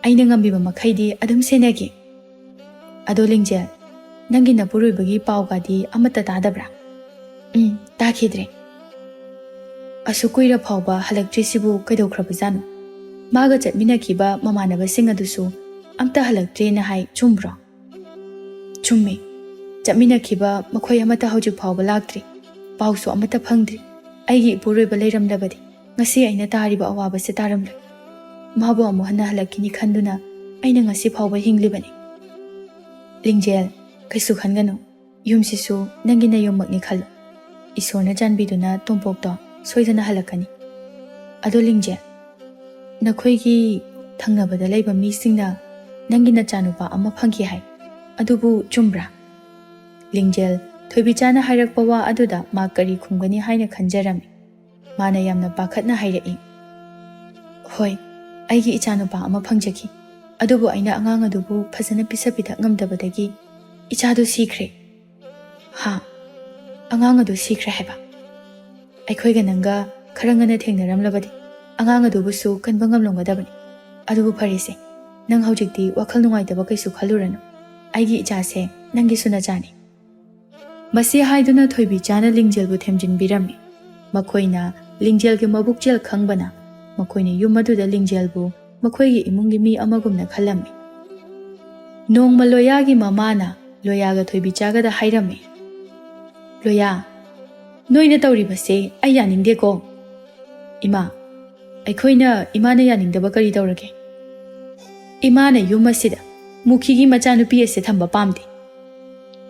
ꯑꯩꯅ ꯉꯝꯕꯤꯕ ꯃꯈꯩꯗꯤ ꯑꯗꯨꯝ ꯁꯦꯟꯅꯒꯦ꯫ ꯑꯗꯣ ꯂꯤꯡꯖꯦꯜ, ꯅꯪꯒꯤ ꯅꯄꯨꯔꯣꯏꯕꯒꯤ ꯄꯥꯎꯒꯗꯤ ꯑꯃꯠꯇ ꯇꯥꯗꯕ꯭ꯔꯥ?" "ꯎꯝ, ꯇꯥꯈꯤꯗ꯭ꯔꯦ꯫ ꯑꯁꯨꯛ ꯀꯨꯏꯔ ꯐꯥꯎꯕ ꯍꯜꯂꯛꯇ꯭ꯔꯤꯁꯤꯕꯨ ꯀꯩꯗꯧꯈ꯭ꯔꯕꯖꯥꯠꯅꯣ? ꯃꯥꯒ ꯆꯠꯃꯤꯟꯅꯈꯤꯕ ꯃꯃꯥꯟꯅꯕꯁꯤꯡ ꯑꯗꯨꯁꯨ ꯑꯝꯇ ꯍꯜꯂꯛꯇ꯭ꯔꯦꯅ ꯍꯥꯏ, ꯆꯨꯝꯕ꯭ꯔꯣ?" "ꯆꯨꯝꯃꯤ꯫ ꯆꯠꯃꯤꯟꯅꯈꯤꯕ ꯃꯈꯣꯏ ꯑꯃꯠꯇ ꯍꯧꯖꯤꯛ ꯐꯥꯎꯕ ꯂꯥꯛꯇ꯭ꯔꯤ꯫ ꯄꯥꯎꯁꯨ ꯑꯃꯠꯇ ꯐꯪꯗ꯭ꯔꯤ꯫ ꯑꯩꯒꯤ ꯏꯄꯨꯔꯣꯏꯕ ꯂꯩꯔꯝꯂꯕꯗꯤ ꯉꯁꯤ ꯑꯩꯅ ꯇꯥꯔꯤꯕ ꯑꯋꯥꯕꯁꯦ ꯇꯥꯔꯝꯂꯣꯏ꯫ ꯃꯥꯕꯨ ꯑꯃꯨꯛ ꯍꯟꯅ ꯍꯜꯂꯛꯈꯤꯅꯤ ꯈꯟꯗꯨꯅ ꯑꯩꯅ ꯉꯁꯤ ꯐꯥꯎꯕ ꯍꯤꯡꯂꯤꯕꯅꯤ꯫" "ꯂꯤꯡꯖꯦꯜ, ꯀꯩꯁꯨ ꯈꯟꯒꯅꯨ꯫ ꯌꯨꯝꯁꯤꯁꯨ ꯅꯪꯒꯤ ꯅꯌꯨꯝꯃꯛꯅꯤ ꯈꯜꯂꯨ꯫ ꯏꯁꯣꯔꯅ ꯆꯥꯟꯕꯤꯗꯨꯅ ꯇꯣꯝꯄꯣꯛꯇꯣ ꯁꯣꯏꯗꯅ ꯍꯜꯂꯛꯀꯅꯤ꯫ ꯑꯗꯣ ꯂꯤꯡꯖꯦꯜ, ꯅꯈꯣꯏꯒꯤ ꯊꯪꯅꯕꯗ ꯂꯩꯕ ꯃꯤꯁꯤꯡꯅ ꯅꯪꯒꯤ ꯅꯆꯥꯅꯨꯄꯥ ꯑꯃ ꯐꯪꯈꯤ ꯍꯥꯏ꯫ ꯑꯗꯨꯕꯨ ꯆꯨꯝꯕ꯭ꯔꯥ?" ꯂꯤꯡꯖꯦꯜ, ꯊꯣꯏꯕꯤꯆꯥꯅ ꯍꯥꯏꯔꯛꯄ ꯋꯥ ꯑꯗꯨꯗ ꯃꯥ ꯀꯔꯤ ꯈꯨꯝꯒꯅꯤ ꯍꯥꯏꯅ ꯈꯟꯖꯔꯝꯃꯤ꯫ ꯃꯥꯅ ꯌꯥꯝꯅ ꯄꯥꯈꯠꯅ ꯍꯥꯏꯔꯛꯏ, "ꯍꯣꯏ, ꯑꯩꯒꯤ ꯏꯆꯥꯅꯨꯄꯥ ꯑꯃ ꯐꯪꯖꯈꯤ꯫ ꯑꯗꯨꯕꯨ ꯑꯩꯅ ꯑꯉꯥꯡ ꯑꯗꯨꯕꯨ ꯐꯖꯅ ꯄꯤꯖ ꯄꯤꯊꯛ ꯉꯝꯗꯕꯗꯒꯤ ꯏꯆꯥꯗꯨ ꯁꯤꯈ꯭ꯔꯦ꯫" "ꯍꯥ? ꯑꯉꯥꯡ ꯑꯗꯨ ꯁꯤꯈ꯭ꯔꯦ ꯍꯥꯏꯕ?" ꯑꯩꯈꯣꯏꯒ ꯅꯪꯒ ꯈꯔ ꯉꯟꯅ ꯊꯦꯡꯅꯔꯝꯂꯕꯗꯤ ꯑꯉꯥꯡ ꯑꯗꯨꯕꯨꯁꯨ ꯀꯟꯕ ꯉꯝꯂꯝꯒꯗꯕꯅꯤ꯫ ꯑꯗꯨꯕꯨ ꯐꯔꯦꯁꯦ, ꯅꯪ ꯍꯧꯖꯤꯛꯇꯤ ꯋꯥꯈꯜ ꯅꯨꯡꯉꯥꯏꯇꯕ ꯀꯩꯁꯨ ꯈꯜꯂꯨꯔꯅꯨ꯫ ꯑꯩꯒꯤ ꯏꯆꯥꯁꯦ ꯅꯪꯒꯤꯁꯨ ꯅꯆꯥꯅꯤ꯫ ꯃꯁꯤ ꯍꯥꯏꯗꯨꯅ ꯊꯣꯏꯕꯤꯆꯥꯅ ꯂꯤꯡꯖꯦꯜꯕꯨ ꯊꯦꯝꯖꯤꯟꯕꯤꯔꯝꯃꯤ꯫ ꯃꯈꯣꯏꯅ ꯂꯤꯡꯖꯦꯜꯒꯤ ꯃꯕꯨꯛꯆꯦꯜ ꯈꯪꯕꯅ ꯃꯈꯣꯏꯅ ꯌꯨꯝ ꯑꯗꯨꯗ ꯂꯤꯡꯖꯦꯜꯕꯨ ꯃꯈꯣꯏꯒꯤ ꯏꯃꯨꯡꯒꯤ ꯃꯤ ꯑꯃꯒꯨꯝꯅ ꯈꯜꯂꯝꯃꯤ꯫ ꯅꯣꯡꯃ ꯂꯣꯌꯥꯒꯤ ꯃꯃꯥꯅ ꯂꯣꯌꯥꯒ ꯊꯣꯏꯕꯤꯆꯥꯒꯗ ꯍꯥꯏꯔꯝꯃꯤ, "ꯂꯣꯌꯥ, ꯅꯣꯏꯅ ꯇꯧꯔꯤꯕꯁꯦ ꯑꯩ ꯌꯥꯅꯤꯡꯗꯦꯀꯣ꯫" "ꯏꯃꯥ, ꯑꯩꯈꯣꯏꯅ ꯏꯃꯥꯅ ꯌꯥꯅꯤꯡꯗꯕ ꯀꯔꯤ ꯇꯧꯔꯒꯦ? ꯏꯃꯥꯅ ꯌꯨꯝ ꯑꯁꯤꯗ ꯃꯨꯈꯤꯒꯤ ꯃꯆꯥꯅꯨꯄꯤ ꯑꯁꯤ ꯊꯝꯕ ꯄꯥꯝꯗꯦ꯫"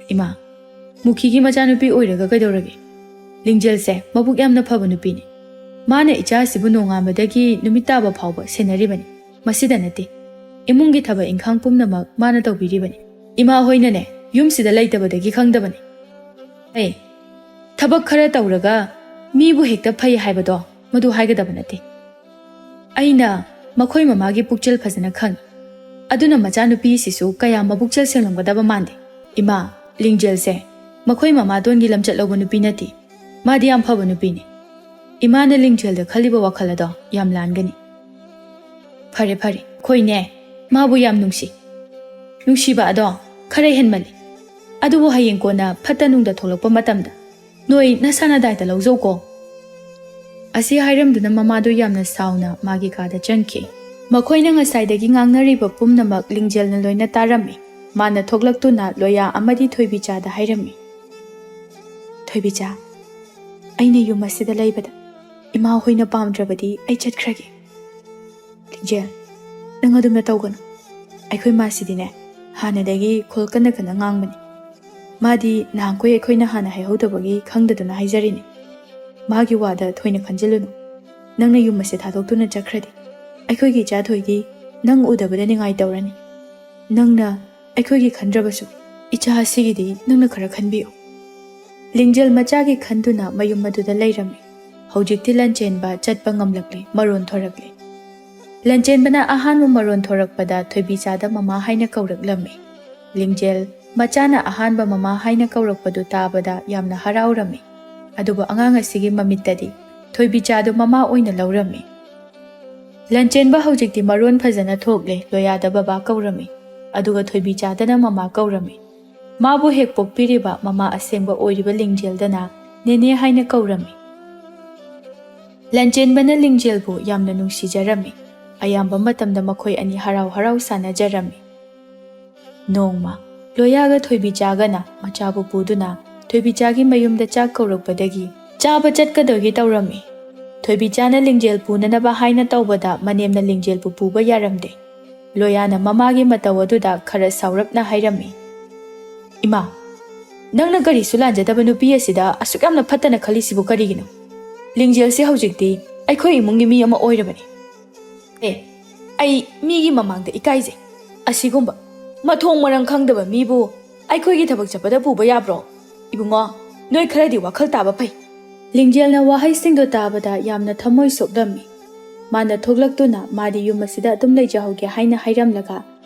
"ꯏꯃꯥ, ꯃꯨꯈꯤꯒꯤ ꯃꯆꯥꯅꯨꯄꯤ ꯑꯣꯏꯔꯒ ꯀꯩꯗꯧꯔꯒꯦ? ꯂꯤꯡꯖꯦꯜꯁꯦ ꯃꯕꯨꯛ ꯌꯥꯝꯅ ꯐꯕ ꯅꯨꯄꯤꯅꯤ꯫ ꯃꯥꯅ ꯏꯆꯥ ꯑꯁꯤꯕꯨ ꯅꯣꯡꯉꯥꯟꯕꯗꯒꯤ ꯅꯨꯃꯤꯠ ꯇꯥꯕ ꯐꯥꯎꯕ ꯁꯦꯟꯅꯔꯤꯕꯅꯤ꯫ ꯃꯁꯤꯗ ꯅꯠꯇꯦ, ꯏꯃꯨꯡꯒꯤ ꯊꯕꯛ ꯏꯪꯈꯥꯡ ꯄꯨꯝꯅꯃꯛ ꯃꯥꯅ ꯇꯧꯕꯤꯔꯤꯕꯅꯤ꯫ ꯏꯃꯥ ꯍꯣꯏꯅꯅꯦ ꯌꯨꯝꯁꯤꯗ ꯂꯩꯇꯕꯗꯒꯤ ꯈꯪꯗꯕꯅꯤ꯫ ꯑꯦ, ꯊꯕꯛ ꯈꯔ ꯇꯧꯔꯒ ꯃꯤꯕꯨ ꯍꯦꯛꯇ ꯐꯩ ꯍꯥꯏꯕꯗꯣ ꯃꯗꯨ ꯍꯥꯏꯒꯗꯕ ꯅꯠꯇꯦ꯫ ꯑꯩꯅ ꯃꯈꯣꯏ ꯃꯃꯥꯒꯤ ꯄꯨꯛꯆꯦꯜ ꯐꯖꯅ ꯈꯪꯏ꯫ ꯑꯗꯨꯅ ꯃꯆꯥꯅꯨꯄꯤꯁꯤꯁꯨ ꯀꯌꯥ ꯃꯕꯨꯛꯆꯦꯜ ꯁꯦꯡꯂꯝꯒꯗꯕ ꯃꯥꯟꯗꯦ꯫ ꯏꯃꯥ, ꯂꯤꯡꯖꯦꯜꯁꯦ ꯃꯈꯣꯏ ꯃꯃꯥꯇꯣꯟꯒꯤ ꯂꯝꯆꯠ ꯂꯧꯕ ꯅꯨꯄꯤ ꯅꯠꯇꯦ꯫ ꯃꯥꯗꯤ ꯌꯥꯝ ꯐꯕ ꯅꯨꯄꯤꯅꯤ꯫ ꯏꯃꯥꯅ ꯂꯤꯡꯖꯦꯜꯗ ꯈꯜꯂꯤꯕ ꯋꯥꯈꯜ ꯑꯗꯣ ꯌꯥꯝ ꯂꯥꯟꯒꯅꯤ꯫" "ꯐꯔꯦ, ꯐꯔꯦ, ꯑꯩꯈꯣꯏꯅꯦ ꯃꯥꯕꯨ ꯌꯥꯝ ꯅꯨꯡꯁꯤ꯫ ꯅꯨꯡꯁꯤꯕ ꯑꯗꯣ ꯈꯔ ꯍꯦꯟꯃꯜꯂꯤ꯫ ꯑꯗꯨꯕꯨ ꯍꯌꯦꯡ ꯀꯣꯟꯅ ꯐꯠꯇ ꯅꯨꯡꯗ ꯊꯣꯛꯂꯛꯄ ꯃꯇꯝꯗ ꯅꯣꯏ ꯅꯁꯥꯅ ꯗꯥꯏꯇ ꯂꯧꯖꯧꯀꯣ꯫" ꯑꯁꯤ ꯍꯥꯏꯔꯝꯗꯨꯅ ꯃꯃꯥꯗꯨ ꯌꯥꯝꯅ ꯁꯥꯎꯅ ꯃꯥꯒꯤ ꯀꯥꯗ ꯆꯪꯈꯤ꯫ ꯃꯈꯣꯏꯅ ꯉꯁꯥꯏꯗꯒꯤ ꯉꯥꯡꯅꯔꯤꯕ ꯄꯨꯝꯅꯃꯛ ꯂꯤꯡꯖꯦꯜꯅ ꯂꯣꯏꯅ ꯇꯥꯔꯝꯃꯤ꯫ ꯃꯥꯅ ꯊꯣꯛꯂꯛꯇꯨꯅ ꯂꯣꯌꯥ ꯑꯃꯗꯤ ꯊꯣꯏꯕꯤꯆꯥꯗ ꯍꯥꯏꯔꯝꯃꯤ, "ꯊꯣꯏꯕꯤꯆꯥ, ꯑꯩꯅ ꯌꯨꯝ ꯑꯁꯤꯗ ꯂꯩꯕꯗ ꯏꯃꯥ ꯍꯣꯏꯅ ꯄꯥꯝꯗ꯭ꯔꯕꯗꯤ ꯑꯩ ꯆꯠꯈ꯭ꯔꯒꯦ꯫" "ꯂꯤꯡꯖꯦꯜ, ꯅꯪ ꯑꯗꯨꯝꯅ ꯇꯧꯒꯅꯨ꯫ ꯑꯩꯈꯣꯏ ꯃꯥꯁꯤꯗꯤꯅꯦ ꯍꯥꯟꯅꯗꯒꯤ ꯈꯣꯜ ꯀꯟꯅ ꯀꯟꯅ ꯉꯥꯡꯕꯅꯤ꯫ ꯃꯥꯗꯤ ꯅꯍꯥꯟꯈꯣꯏ ꯑꯩꯈꯣꯏꯅ ꯍꯥꯟꯅ ꯍꯥꯏꯍꯧꯗꯕꯒꯤ ꯈꯪꯗꯗꯅ ꯍꯥꯏꯖꯔꯤꯅꯤ꯫ ꯃꯥꯒꯤ ꯋꯥꯗ ꯊꯣꯏꯅ ꯈꯟꯖꯤꯜꯂꯨꯅꯨ꯫ ꯅꯪꯅ ꯌꯨꯝ ꯑꯁꯦ ꯊꯥꯗꯣꯛꯇꯨꯅ ꯆꯠꯈ꯭ꯔꯗꯤ ꯑꯩꯈꯣꯏꯒꯤ ꯏꯆꯥ ꯊꯣꯏꯒꯤ ꯅꯪ ꯎꯗꯕꯗ ꯅꯤꯡꯉꯥꯏ ꯇꯧꯔꯅꯤ꯫ ꯅꯪꯅ ꯑꯩꯈꯣꯏꯒꯤ ꯈꯟꯗ꯭ꯔꯕꯁꯨ ꯏꯆꯥ ꯑꯁꯤꯒꯤꯗꯤ ꯅꯪꯅ ꯈꯔ ꯈꯟꯕꯤꯌꯨ꯫" ꯂꯤꯡꯖꯦꯜ ꯃꯆꯥꯒꯤ ꯈꯟꯗꯨꯅ ꯃꯌꯨꯝ ꯑꯗꯨꯗ ꯂꯩꯔꯝꯃꯤ꯫ ꯍꯧꯖꯤꯛꯇꯤ ꯂꯟꯆꯦꯟꯕ ꯆꯠꯄ ꯉꯝꯂꯛꯂꯦ, ꯃꯔꯣꯟ ꯊꯣꯔꯛꯂꯦ꯫ ꯂꯟꯆꯦꯟꯕꯅ ꯑꯍꯥꯟꯕ ꯃꯔꯣꯟ ꯊꯣꯔꯛꯄꯗ ꯊꯣꯏꯕꯤꯆꯥꯗ ꯃꯃꯥ ꯍꯥꯏꯅ ꯀꯧꯔꯛꯂꯝꯃꯤ꯫ ꯂꯤꯡꯖꯦꯜ ꯃꯆꯥꯅ ꯑꯍꯥꯟꯕ ꯃꯃꯥ ꯍꯥꯏꯅ ꯀꯧꯔꯛꯄꯗꯨ ꯇꯥꯕꯗ ꯌꯥꯝꯅ ꯍꯔꯥꯎꯔꯝꯃꯤ꯫ ꯑꯗꯨꯕꯨ ꯑꯉꯥꯡ ꯑꯁꯤꯒꯤ ꯃꯃꯤꯠꯇꯗꯤ ꯊꯣꯏꯕꯤꯆꯥꯗꯨ ꯃꯃꯥ ꯑꯣꯏꯅ ꯂꯧꯔꯝꯃꯤ꯫ ꯂꯟꯆꯦꯟꯕ ꯍꯧꯖꯤꯛꯇꯤ ꯃꯔꯣꯟ ꯐꯖꯅ ꯊꯣꯛꯂꯦ, ꯂꯣꯌꯥꯗ ꯕꯕꯥ ꯀꯧꯔꯝꯃꯤ, ꯑꯗꯨꯒ ꯊꯣꯏꯕꯤꯆꯥꯗꯅ ꯃꯃꯥ ꯀꯧꯔꯝꯃꯤ꯫ ꯃꯥꯕꯨ ꯍꯦꯛ ꯄꯣꯛꯄꯤꯔꯤꯕ ꯃꯃꯥ ꯑꯁꯦꯡꯕ ꯑꯣꯏꯔꯤꯕ ꯂꯤꯡꯖꯦꯜꯗꯅ ꯅꯦꯅꯦ ꯍꯥꯏꯅ ꯀꯧꯔꯝꯃꯤ꯫ ꯂꯟꯆꯦꯟꯕꯅ ꯂꯤꯡꯖꯦꯜꯕꯨ ꯌꯥꯝꯅ ꯅꯨꯡꯁꯤꯖꯔꯝꯃꯤ꯫ ꯑꯌꯥꯝꯕ ꯃꯇꯝꯗ ꯃꯈꯣꯏ ꯑꯅꯤ ꯍꯔꯥꯎ ꯍꯔꯥꯎ ꯁꯥꯟꯅꯖꯔꯝꯃꯤ꯫ ꯅꯣꯡꯃ ꯂꯣꯌꯥꯒ ꯊꯣꯏꯕꯤꯆꯥꯒꯅ ꯃꯆꯥꯕꯨ ꯄꯨꯗꯨꯅ ꯊꯣꯏꯕꯤꯆꯥꯒꯤ ꯃꯌꯨꯝꯗ ꯆꯥꯛ ꯀꯧꯔꯛꯄꯗꯒꯤ ꯆꯥꯕ ꯆꯠꯀꯗꯧꯒꯤ ꯇꯧꯔꯝꯃꯤ꯫ ꯊꯣꯏꯕꯤꯆꯥꯅ ꯂꯤꯡꯖꯦꯜ ꯄꯨꯅꯅꯕ ꯍꯥꯏꯅ ꯇꯧꯕꯗ ꯃꯅꯦꯝꯅ ꯂꯤꯡꯖꯦꯜꯕꯨ ꯄꯨꯕ ꯌꯥꯔꯝꯗꯦ꯫ ꯂꯣꯌꯥꯅ ꯃꯃꯥꯒꯤ ꯃꯇꯧ ꯑꯗꯨꯗ ꯈꯔ ꯁꯥꯎꯔꯞꯅ ꯍꯥꯏꯔꯝꯃꯤ, "ꯏꯃꯥ, ꯅꯪꯅ ꯀꯔꯤꯁꯨ ꯂꯥꯟꯖꯗꯕ ꯅꯨꯄꯤ ꯑꯁꯤꯗ ꯑꯁꯨꯛ ꯌꯥꯝꯅ ꯐꯠꯇꯅ ꯈꯜꯂꯤꯁꯤꯕꯨ ꯀꯔꯤꯒꯤꯅꯣ? ꯂꯤꯡꯖꯦꯜꯁꯤ ꯍꯧꯖꯤꯛꯇꯤ ꯑꯩꯈꯣꯏ ꯏꯃꯨꯡꯒꯤ ꯃꯤ ꯑꯃ ꯑꯣꯏꯔꯕꯅꯤ꯫ ꯑꯦ, ꯑꯩ ꯃꯤꯒꯤ ꯃꯃꯥꯡꯗ ꯏꯀꯥꯏꯖꯩ꯫ ꯑꯁꯤꯒꯨꯝꯕ ꯃꯊꯣꯡ ꯃꯔꯝ ꯈꯪꯗꯕ ꯃꯤꯕꯨ ꯑꯩꯈꯣꯏꯒꯤ ꯊꯕꯛ ꯆꯠꯄꯗ ꯄꯨꯕ ꯌꯥꯕ꯭ꯔꯣ? ꯏꯕꯨꯡꯉꯣ, ꯅꯣꯏ ꯈꯔꯗꯤ ꯋꯥꯈꯜ ꯇꯥꯕ ꯐꯩ꯫" ꯂꯤꯡꯖꯦꯜꯅ ꯋꯥꯍꯩꯁꯤꯡꯗꯣ ꯇꯥꯕꯗ ꯌꯥꯝꯅ ꯊꯃꯣꯏ ꯁꯣꯛꯂꯝꯃꯤ꯫ ꯃꯥꯅ ꯊꯣꯛꯂꯛꯇꯨꯅ ꯃꯥꯗꯤ ꯌꯨꯝ ꯑꯁꯤꯗ ꯑꯗꯨꯝ ꯂꯩꯖꯍꯧꯒꯦ ꯍꯥꯏꯅ ꯍꯥꯏꯔꯝꯂꯒ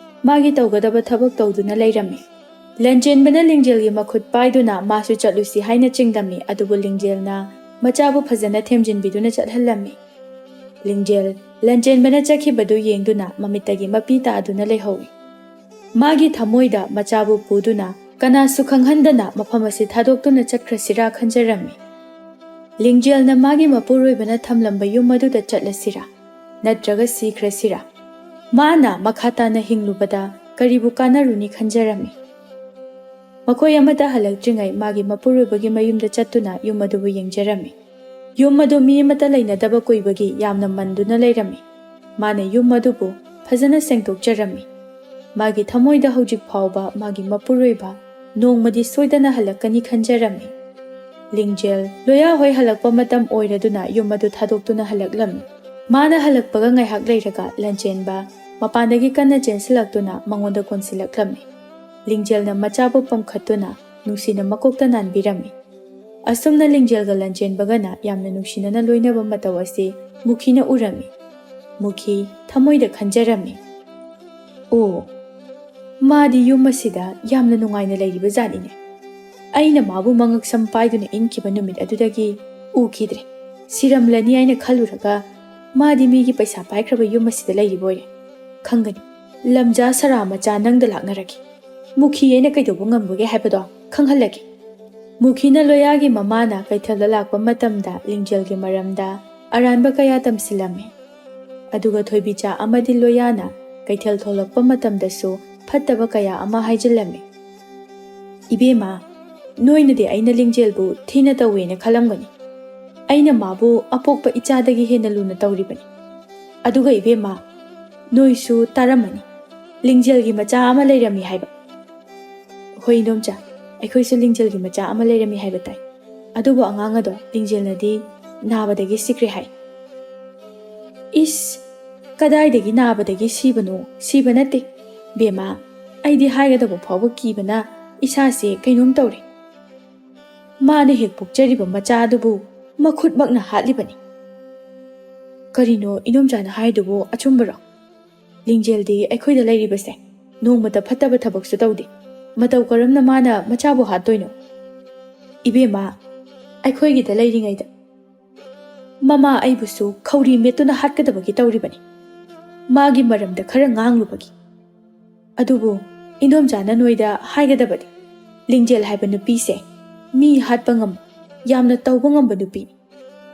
ꯃꯥꯒꯤ ꯇꯧꯒꯗꯕ ꯊꯕꯛ ꯇꯧꯗꯨꯅ ꯂꯩꯔꯝꯃꯤ꯫ ꯂꯟꯆꯦꯟꯕꯅ ꯂꯤꯡꯖꯦꯜꯒꯤ ꯃꯈꯨꯠ ꯄꯥꯏꯗꯨꯅ ꯃꯥꯁꯨ ꯆꯠꯂꯨꯁꯤ ꯍꯥꯏꯅ ꯆꯤꯡꯗꯝꯃꯤ, ꯑꯗꯨꯕꯨ ꯂꯤꯡꯖꯦꯜꯅ ꯃꯆꯥꯕꯨ ꯐꯖꯅ ꯊꯦꯝꯖꯤꯟꯕꯤꯗꯨꯅ ꯆꯠꯍꯜꯂꯝꯃꯤ꯫ ꯂꯤꯡꯖꯦꯜ ꯂꯟꯆꯦꯟꯕꯅ ꯆꯠꯈꯤꯕꯗꯨ ꯌꯦꯡꯗꯨꯅ ꯃꯃꯤꯠꯇꯒꯤ ꯃꯄꯤ ꯇꯥꯗꯨꯅ ꯂꯩꯍꯧꯏ꯫ ꯃꯥꯒꯤ ꯊꯃꯣꯏꯗ ꯃꯆꯥꯕꯨ ꯄꯨꯗꯨꯅ ꯀꯅꯥꯁꯨ ꯈꯪꯍꯟꯗꯅ ꯃꯐꯝ ꯑꯁꯤ ꯊꯥꯗꯣꯛꯇꯨꯅ ꯆꯠꯈ꯭ꯔꯁꯤꯔꯥ ꯈꯟꯖꯔꯝꯃꯤ꯫ ꯂꯤꯡꯖꯦꯜꯅ ꯃꯥꯒꯤ ꯃꯄꯨꯔꯣꯏꯕꯅ ꯊꯝꯂꯝꯕ ꯌꯨꯝ ꯑꯗꯨꯗ ꯆꯠꯂꯁꯤꯔꯥ, ꯅꯠꯇ꯭ꯔꯒ ꯁꯤꯈ꯭ꯔꯁꯤꯔꯥ? ꯃꯥꯅ ꯃꯈꯥ ꯇꯥꯅ ꯍꯤꯡꯂꯨꯕꯗ ꯀꯔꯤꯕꯨ ꯀꯥꯟꯅꯔꯨꯅꯤ ꯈꯟꯖꯔꯝꯃꯤ꯫ ꯃꯈꯣꯏ ꯑꯃꯠꯇ ꯍꯜꯂꯛꯇ꯭ꯔꯤꯉꯩ ꯃꯥꯒꯤ ꯃꯄꯨꯔꯣꯏꯕꯒꯤ ꯃꯌꯨꯝꯗ ꯆꯠꯇꯨꯅ ꯌꯨꯝ ꯑꯗꯨꯕꯨ ꯌꯦꯡꯖꯔꯝꯃꯤ꯫ ꯌꯨꯝ ꯑꯗꯨ ꯃꯤ ꯑꯃꯠꯇ ꯂꯩꯅꯗꯕ ꯀꯨꯏꯕꯒꯤ ꯌꯥꯝꯅ ꯃꯟꯗꯨꯅ ꯂꯩꯔꯝꯃꯤ꯫ ꯃꯥꯅ ꯌꯨꯝ ꯑꯗꯨꯕꯨ ꯐꯖꯅ ꯁꯦꯡꯗꯣꯛꯆꯔꯝꯃꯤ꯫ ꯃꯥꯒꯤ ꯊꯃꯣꯏꯗ ꯍꯧꯖꯤꯛ ꯐꯥꯎꯕ ꯃꯥꯒꯤ ꯃꯄꯨꯔꯣꯏꯕ ꯅꯣꯡꯃꯗꯤ ꯁꯣꯏꯗꯅ ꯍꯜꯂꯛꯀꯅꯤ ꯈꯟꯖꯔꯝꯃꯤ꯫ ꯂꯤꯡꯖꯦꯜ ꯂꯣꯌꯥ ꯍꯣꯏ ꯍꯜꯂꯛꯄ ꯃꯇꯝ ꯑꯣꯏꯔꯗꯨꯅ ꯌꯨꯝ ꯑꯗꯨ ꯊꯥꯗꯣꯛꯇꯨꯅ ꯍꯜꯂꯛꯂꯝꯃꯤ꯫ ꯃꯥꯅ ꯍꯜꯂꯛꯄꯒ ꯉꯥꯏꯍꯥꯛ ꯂꯩꯔꯒ ꯂꯟꯆꯦꯟꯕ ꯃꯄꯥꯟꯗꯒꯤ ꯀꯟꯅ ꯆꯦꯟꯁꯤꯜꯂꯛꯇꯨꯅ ꯃꯉꯣꯟꯗ ꯀꯣꯟꯁꯤꯜꯂꯛꯂꯝꯃꯤ꯫ ꯂꯤꯡꯖꯦꯜꯅ ꯃꯆꯥꯕꯨ ꯄꯝꯈꯠꯇꯨꯅ ꯅꯨꯡꯁꯤꯅ ꯃꯀꯣꯛꯇ ꯅꯥꯟꯕꯤꯔꯝꯃꯤ꯫ ꯑꯁꯨꯝꯅ ꯂꯤꯡꯖꯦꯜꯒ ꯂꯟꯆꯦꯟꯕꯒꯅ ꯌꯥꯝꯅ ꯅꯨꯡꯁꯤꯅꯅ ꯂꯣꯏꯅꯕ ꯃꯇꯧ ꯑꯁꯤ ꯃꯨꯈꯤꯅ ꯎꯔꯝꯃꯤ꯫ ꯃꯨꯈꯤ ꯊꯃꯣꯏꯗ ꯈꯟꯖꯔꯝꯃꯤ, "ꯑꯣ, ꯃꯥꯗꯤ ꯌꯨꯝ ꯑꯁꯤꯗ ꯌꯥꯝꯅ ꯅꯨꯡꯉꯥꯏꯅ ꯂꯩꯔꯤꯕ ꯖꯥꯠꯅꯤꯅꯦ꯫ ꯑꯩꯅ ꯃꯥꯕꯨ ꯃꯉꯛꯁꯝ ꯄꯥꯏꯗꯨꯅ ꯏꯟꯈꯤꯕ ꯅꯨꯃꯤꯠ ꯑꯗꯨꯗꯒꯤ ꯎꯈꯤꯗ꯭ꯔꯦ꯫ ꯁꯤꯔꯝꯂꯅꯤ ꯍꯥꯏꯅ ꯈꯜꯂꯨꯔꯒ ꯃꯥꯗꯤ ꯃꯤꯒꯤ ꯄꯩꯁꯥ ꯄꯥꯏꯈ꯭ꯔꯕ ꯌꯨꯝ ꯑꯁꯤꯗ ꯂꯩꯔꯤꯕ ꯑꯣꯏꯔꯦ꯫ ꯈꯪꯒꯅꯤ, ꯂꯝꯖꯥ ꯁꯔꯥ ꯃꯆꯥ ꯅꯪꯗ ꯂꯥꯛꯅꯔꯒꯦ꯫ ꯃꯨꯈꯤ ꯑꯩꯅ ꯀꯩꯗꯧꯕ ꯉꯝꯕꯒꯦ ꯍꯥꯏꯕꯗꯣ ꯈꯪꯍꯜꯂꯒꯦ꯫ ꯃꯨꯈꯤꯅ ꯂꯣꯌꯥꯒꯤ ꯃꯃꯥꯅ ꯀꯩꯊꯦꯜꯗ ꯂꯥꯛꯄ ꯃꯇꯝꯗ ꯂꯤꯡꯖꯦꯜꯒꯤ ꯃꯔꯝꯗ ꯑꯔꯥꯟꯕ ꯀꯌꯥ ꯇꯝꯁꯤꯜꯂꯝꯃꯤ꯫ ꯑꯗꯨꯒ ꯊꯣꯏꯕꯤꯆꯥ ꯑꯃꯗꯤ ꯂꯣꯌꯥꯅ ꯀꯩꯊꯦꯜ ꯊꯣꯛꯂꯛꯄ ꯃꯇꯝꯗꯁꯨ ꯐꯠꯇꯕ ꯀꯌꯥ ꯑꯃ ꯍꯥꯏꯖꯤꯜꯂꯝꯃꯤ꯫ "ꯏꯕꯦꯝꯃ, ꯅꯣꯏꯅꯗꯤ ꯑꯩꯅ ꯂꯤꯡꯖꯦꯜꯕꯨ ꯊꯤꯅ ꯇꯧꯋꯦꯅ ꯈꯜꯂꯝꯒꯅꯤ꯫ ꯑꯩꯅ ꯃꯥꯕꯨ ꯑꯄꯣꯛꯄ ꯏꯆꯥꯗꯒꯤ ꯍꯦꯟꯅ ꯂꯨꯅ ꯇꯧꯔꯤꯕꯅꯤ꯫ ꯑꯗꯨꯒ ꯏꯕꯦꯝꯃ, ꯅꯣꯏꯁꯨ ꯇꯥꯔꯝꯃꯅꯤ, ꯂꯤꯡꯖꯦꯜꯒꯤ ꯃꯆꯥ ꯑꯃ ꯂꯩꯔꯝꯃꯤ ꯍꯥꯏꯕ꯫" "ꯍꯣꯏ ꯏꯅꯣꯝꯆꯥ, ꯑꯩꯈꯣꯏꯁꯨ ꯂꯤꯡꯖꯦꯜꯒꯤ ꯃꯆꯥ ꯑꯃ ꯂꯩꯔꯝꯃꯤ ꯍꯥꯏꯕ ꯇꯥꯏ꯫ ꯑꯗꯨꯕꯨ ꯑꯉꯥꯡ ꯑꯗꯣ ꯂꯤꯡꯖꯦꯜꯅꯗꯤ ꯅꯥꯕꯗꯒꯤ ꯁꯤꯈ꯭ꯔꯦ ꯍꯥꯏ꯫" "ꯏꯁ, ꯀꯗꯥꯏꯗꯒꯤ ꯅꯥꯕꯗꯒꯤ ꯁꯤꯕꯅꯣ? ꯁꯤꯕ ꯅꯠꯇꯦ꯫ ꯕꯦꯝꯃ, ꯑꯩꯗꯤ ꯍꯥꯏꯒꯗꯕ ꯐꯥꯎꯕ ꯀꯤꯕꯅ ꯏꯁꯥꯁꯦ ꯀꯩꯅꯣꯝ ꯇꯧꯔꯦ꯫ ꯃꯥꯅ ꯍꯦꯛ ꯄꯣꯛꯆꯔꯤꯕ ꯃꯆꯥ ꯑꯗꯨꯕꯨ ꯃꯈꯨꯠꯃꯛꯅ ꯍꯥꯠꯂꯤꯕꯅꯤ꯫" "ꯀꯔꯤꯅꯣ ꯏꯅꯣꯝꯆꯥꯅ ꯍꯥꯏꯗꯨꯕꯨ ꯑꯆꯨꯝꯕꯔꯣ? ꯂꯤꯡꯖꯦꯜꯗꯤ ꯑꯩꯈꯣꯏꯗ ꯂꯩꯔꯤꯕꯁꯦ ꯅꯣꯡꯃꯇ ꯐꯠꯇꯕ ꯊꯕꯛꯁꯨ ꯇꯧꯗꯦ꯫ ꯃꯇꯧ ꯀꯔꯝꯅ ꯃꯥꯅ ꯃꯆꯥꯕꯨ ꯍꯥꯠꯇꯣꯏꯅꯣ?" "ꯏꯕꯦꯝꯃ, ꯑꯩꯈꯣꯏꯒꯤꯗ ꯂꯩꯔꯤꯉꯩꯗ ꯃꯃꯥ ꯑꯩꯕꯨꯁꯨ ꯈꯧꯔꯤ ꯃꯦꯠꯇꯨꯅ ꯍꯥꯠꯀꯗꯕꯒꯤ ꯇꯧꯔꯤꯕꯅꯤ, ꯃꯥꯒꯤ ꯃꯔꯝꯗ ꯈꯔ ꯉꯥꯡꯂꯨꯕꯒꯤ꯫ ꯑꯗꯨꯕꯨ ꯏꯟꯗꯣꯝꯆꯥꯅ ꯅꯣꯏꯗ ꯍꯥꯏꯒꯗꯕꯗꯤ, ꯂꯤꯡꯖꯦꯜ ꯍꯥꯏꯕ ꯅꯨꯄꯤꯁꯦ ꯃꯤ ꯍꯥꯠꯄ ꯉꯝꯕ, ꯌꯥꯝꯅ ꯇꯧꯕ ꯉꯝꯕ ꯅꯨꯄꯤꯅꯤ꯫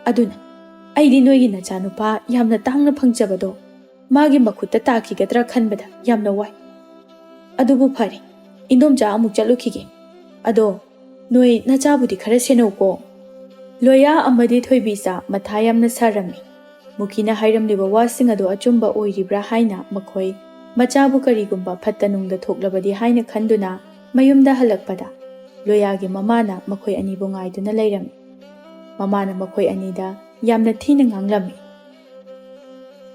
ꯑꯗꯨꯅ ꯑꯩꯗꯤ ꯅꯣꯏꯒꯤ ꯅꯆꯥꯅꯨꯄꯥ ꯌꯥꯝꯅ ꯇꯥꯡꯅ ꯐꯪꯖꯕꯗꯣ ꯃꯥꯒꯤ ꯃꯈꯨꯠꯇ ꯇꯥꯈꯤꯒꯗ꯭ꯔꯥ ꯈꯟꯕꯗ ꯌꯥꯝꯅ ꯋꯥꯏ꯫ ꯑꯗꯨꯕꯨ ꯐꯔꯦ, ꯏꯟꯗꯣꯝꯆꯥ ꯑꯃꯨꯛ ꯆꯠꯂꯨꯈꯤꯒꯦ꯫ ꯑꯗꯣ ꯅꯣꯏ ꯅꯆꯥꯕꯨꯗꯤ ꯈꯔ ꯁꯦꯟꯅꯧꯀꯣ꯫" ꯂꯣꯌꯥ ꯑꯃꯗꯤ ꯊꯣꯏꯕꯤꯆꯥ ꯃꯊꯥ ꯌꯥꯝꯅ ꯁꯥꯔꯝꯃꯤ꯫ ꯃꯨꯈꯤꯅ ꯍꯥꯏꯔꯝꯂꯤꯕ ꯋꯥꯁꯤꯡ ꯑꯗꯨ ꯑꯆꯨꯝꯕ ꯑꯣꯏꯔꯤꯕ꯭ꯔꯥ ꯍꯥꯏꯅ ꯃꯈꯣꯏ ꯃꯆꯥꯕꯨ ꯀꯔꯤꯒꯨꯝꯕ ꯐꯠꯇ ꯅꯨꯡꯗ ꯊꯣꯛꯂꯕꯗꯤ ꯍꯥꯏꯅ ꯈꯟꯗꯨꯅ ꯃꯌꯨꯝꯗ ꯍꯜꯂꯛꯄꯗ ꯂꯣꯌꯥꯒꯤ ꯃꯃꯥꯅ ꯃꯈꯣꯏ ꯑꯅꯤꯕꯨ ꯉꯥꯏꯗꯨꯅ ꯂꯩꯔꯝꯃꯤ꯫ ꯃꯃꯥꯅ ꯃꯈꯣꯏ ꯑꯅꯤꯗ ꯌꯥꯝꯅ ꯊꯤꯅ ꯉꯥꯡꯂꯝꯃꯤ꯫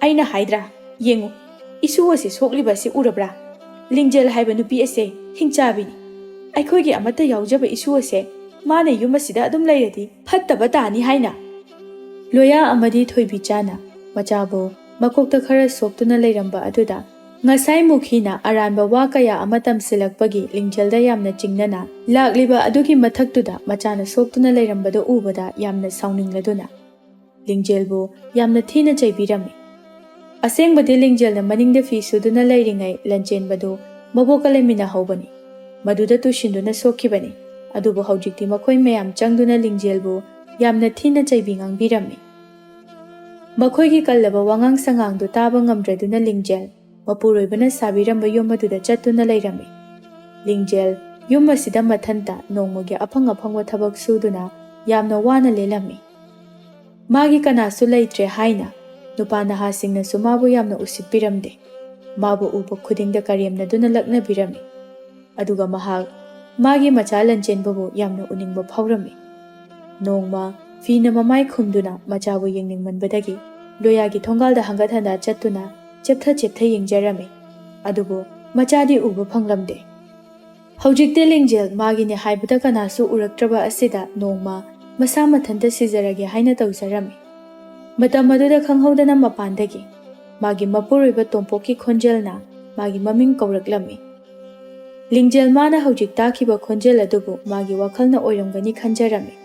"ꯑꯩꯅ ꯍꯥꯏꯗ꯭ꯔꯥ, ꯌꯦꯡꯉꯨ, ꯏꯁꯨ ꯑꯁꯤ ꯁꯣꯛꯂꯤꯕ ꯑꯁꯤ ꯎꯔꯕ꯭ꯔꯥ? ꯂꯤꯡꯖꯦꯜ ꯍꯥꯏꯕ ꯅꯨꯄꯤ ꯑꯁꯦ ꯍꯤꯡꯆꯥꯕꯤꯅꯤ꯫ ꯑꯩꯈꯣꯏꯒꯤ ꯑꯃꯠꯇ ꯌꯥꯎꯖꯕ ꯏꯁꯨ ꯑꯁꯦ ꯃꯥꯅ ꯌꯨꯝ ꯑꯁꯤꯗ ꯑꯗꯨꯝ ꯂꯩꯔꯗꯤ ꯐꯠꯇꯕ ꯇꯥꯅꯤ ꯍꯥꯏꯅ꯫" ꯂꯣꯌꯥ ꯑꯃꯗꯤ ꯊꯣꯏꯕꯤꯆꯥꯅ ꯃꯆꯥꯕꯨ ꯃꯀꯣꯛꯇ ꯈꯔ ꯁꯣꯛꯇꯨꯅ ꯂꯩꯔꯝꯕ ꯑꯗꯨꯗ ꯉꯁꯥꯏ ꯃꯨꯈꯤꯅ ꯑꯔꯥꯟꯕ ꯋꯥ ꯀꯌꯥ ꯑꯃ ꯇꯝꯁꯤꯜꯂꯛꯄꯒꯤ ꯂꯤꯡꯖꯦꯜꯗ ꯌꯥꯝꯅ ꯆꯤꯡꯅꯅ ꯂꯥꯛꯂꯤꯕ ꯑꯗꯨꯒꯤ ꯃꯊꯛꯇꯨꯗ ꯃꯆꯥꯅ ꯁꯣꯛꯇꯨꯅ ꯂꯩꯔꯝꯕꯗꯨ ꯎꯕꯗ ꯌꯥꯝꯅ ꯁꯥꯎꯅꯤꯡꯂꯗꯨꯅ ꯂꯤꯡꯖꯦꯜꯕꯨ ꯌꯥꯝꯅ ꯊꯤꯅ ꯆꯩꯕꯤꯔꯝꯃꯤ꯫ ꯑꯁꯦꯡꯕꯗꯤ ꯂꯤꯡꯖꯦꯜꯅ ꯃꯅꯤꯡꯗ ꯐꯤ ꯁꯨꯗꯨꯅ ꯂꯩꯔꯤꯉꯩ ꯂꯟꯆꯦꯟꯕꯗꯨ ꯃꯕꯣꯛꯀ ꯂꯩꯃꯤꯟꯅꯍꯧꯕꯅꯤ꯫ ꯃꯗꯨꯗ ꯇꯨꯁꯤꯟꯗꯨꯅ ꯁꯣꯛꯈꯤꯕꯅꯤ꯫ ꯑꯗꯨꯕꯨ ꯍꯧꯖꯤꯛꯇꯤ ꯃꯈꯣꯏ ꯃꯌꯥꯝ ꯆꯪꯗꯨꯅ ꯂꯤꯡꯖꯦꯜꯕꯨ ꯌꯥꯝꯅ ꯊꯤꯅ ꯆꯩꯕꯤ ꯉꯥꯡꯕꯤꯔꯝꯃꯤ꯫ ꯃꯈꯣꯏꯒꯤ ꯀꯜꯂꯕ ꯋꯥꯉꯥꯡ ꯁꯉꯥꯡꯗꯨ ꯇꯥꯕ ꯉꯝꯗ꯭ꯔꯗꯨꯅ ꯂꯤꯡꯖꯦꯜ ꯃꯄꯨꯔꯣꯏꯕꯅ ꯁꯥꯕꯤꯔꯝꯕ ꯌꯨꯝ ꯑꯗꯨꯗ ꯆꯠꯇꯨꯅ ꯂꯩꯔꯝꯃꯤ꯫ ꯂꯤꯡꯖꯦꯜ ꯌꯨꯝ ꯑꯁꯤꯗ ꯃꯊꯟꯇ ꯅꯣꯡꯃꯒꯤ ꯑꯐꯪ ꯑꯐꯪꯕ ꯊꯕꯛ ꯁꯨꯗꯨꯅ ꯌꯥꯝꯅ ꯋꯥꯅ ꯂꯦꯜꯂꯝꯃꯤ꯫ ꯃꯥꯒꯤ ꯀꯅꯥꯁꯨ ꯂꯩꯇ꯭ꯔꯦ ꯍꯥꯏꯅ ꯅꯨꯄꯥ ꯅꯍꯥꯁꯤꯡꯅꯁꯨ ꯃꯥꯕꯨ ꯌꯥꯝꯅ ꯎꯁꯤꯠꯄꯤꯔꯝꯗꯦ꯫ ꯃꯥꯕꯨ ꯎꯕ ꯈꯨꯗꯤꯡꯗ ꯀꯔꯦꯝꯅꯗꯨꯅ ꯂꯛꯅꯕꯤꯔꯝꯃꯤ꯫ ꯑꯗꯨꯒ ꯃꯍꯥꯛ ꯃꯥꯒꯤ ꯃꯆꯥ ꯂꯟꯆꯦꯟꯕꯕꯨ ꯌꯥꯝꯅ ꯎꯅꯤꯡꯕ ꯐꯥꯎꯔꯝꯃꯤ꯫ ꯅꯣꯡꯃ ꯐꯤꯅ ꯃꯃꯥꯏ ꯈꯨꯝꯗꯨꯅ ꯃꯆꯥꯕꯨ ꯌꯦꯡꯅꯤꯡꯃꯟꯕꯗꯒꯤ ꯂꯣꯌꯥꯒꯤ ꯊꯣꯡꯒꯥꯜꯗ ꯍꯪꯒꯠ ꯍꯟꯗ ꯆꯠꯇꯨꯅ ꯆꯦꯞꯊ ꯆꯦꯞꯊ ꯌꯦꯡꯖꯔꯝꯃꯤ꯫ ꯑꯗꯨꯕꯨ ꯃꯆꯥꯗꯤ ꯎꯕ ꯐꯪꯂꯝꯗꯦ꯫ ꯍꯧꯖꯤꯛꯇꯤ ꯂꯤꯡꯖꯦꯜ ꯃꯥꯒꯤꯅꯦ ꯍꯥꯏꯕꯗ ꯀꯅꯥꯁꯨ ꯎꯔꯛꯇ꯭ꯔꯕ ꯑꯁꯤꯗ ꯅꯣꯡꯃ ꯃꯁꯥ ꯃꯊꯟꯇ ꯁꯤꯖꯔꯒꯦ ꯍꯥꯏꯅ ꯇꯧꯖꯔꯝꯃꯤ꯫ ꯃꯇꯝ ꯑꯗꯨꯗ ꯈꯪꯍꯧꯗꯅ ꯃꯄꯥꯟꯗꯒꯤ ꯃꯥꯒꯤ ꯃꯄꯨꯔꯣꯏꯕ ꯇꯣꯝꯄꯣꯛꯀꯤ ꯈꯣꯟꯖꯦꯜꯅ ꯃꯥꯒꯤ ꯃꯃꯤꯡ ꯀꯧꯔꯛꯂꯝꯃꯤ꯫ ꯂꯤꯡꯖꯦꯜ ꯃꯥꯅ ꯍꯧꯖꯤꯛ ꯇꯥꯈꯤꯕ ꯈꯣꯟꯖꯦꯜ ꯑꯗꯨꯕꯨ ꯃꯥꯒꯤ ꯋꯥꯈꯜꯅ ꯑꯣꯏꯔꯝꯒꯅꯤ ꯈꯟꯖꯔꯝꯃꯤ꯫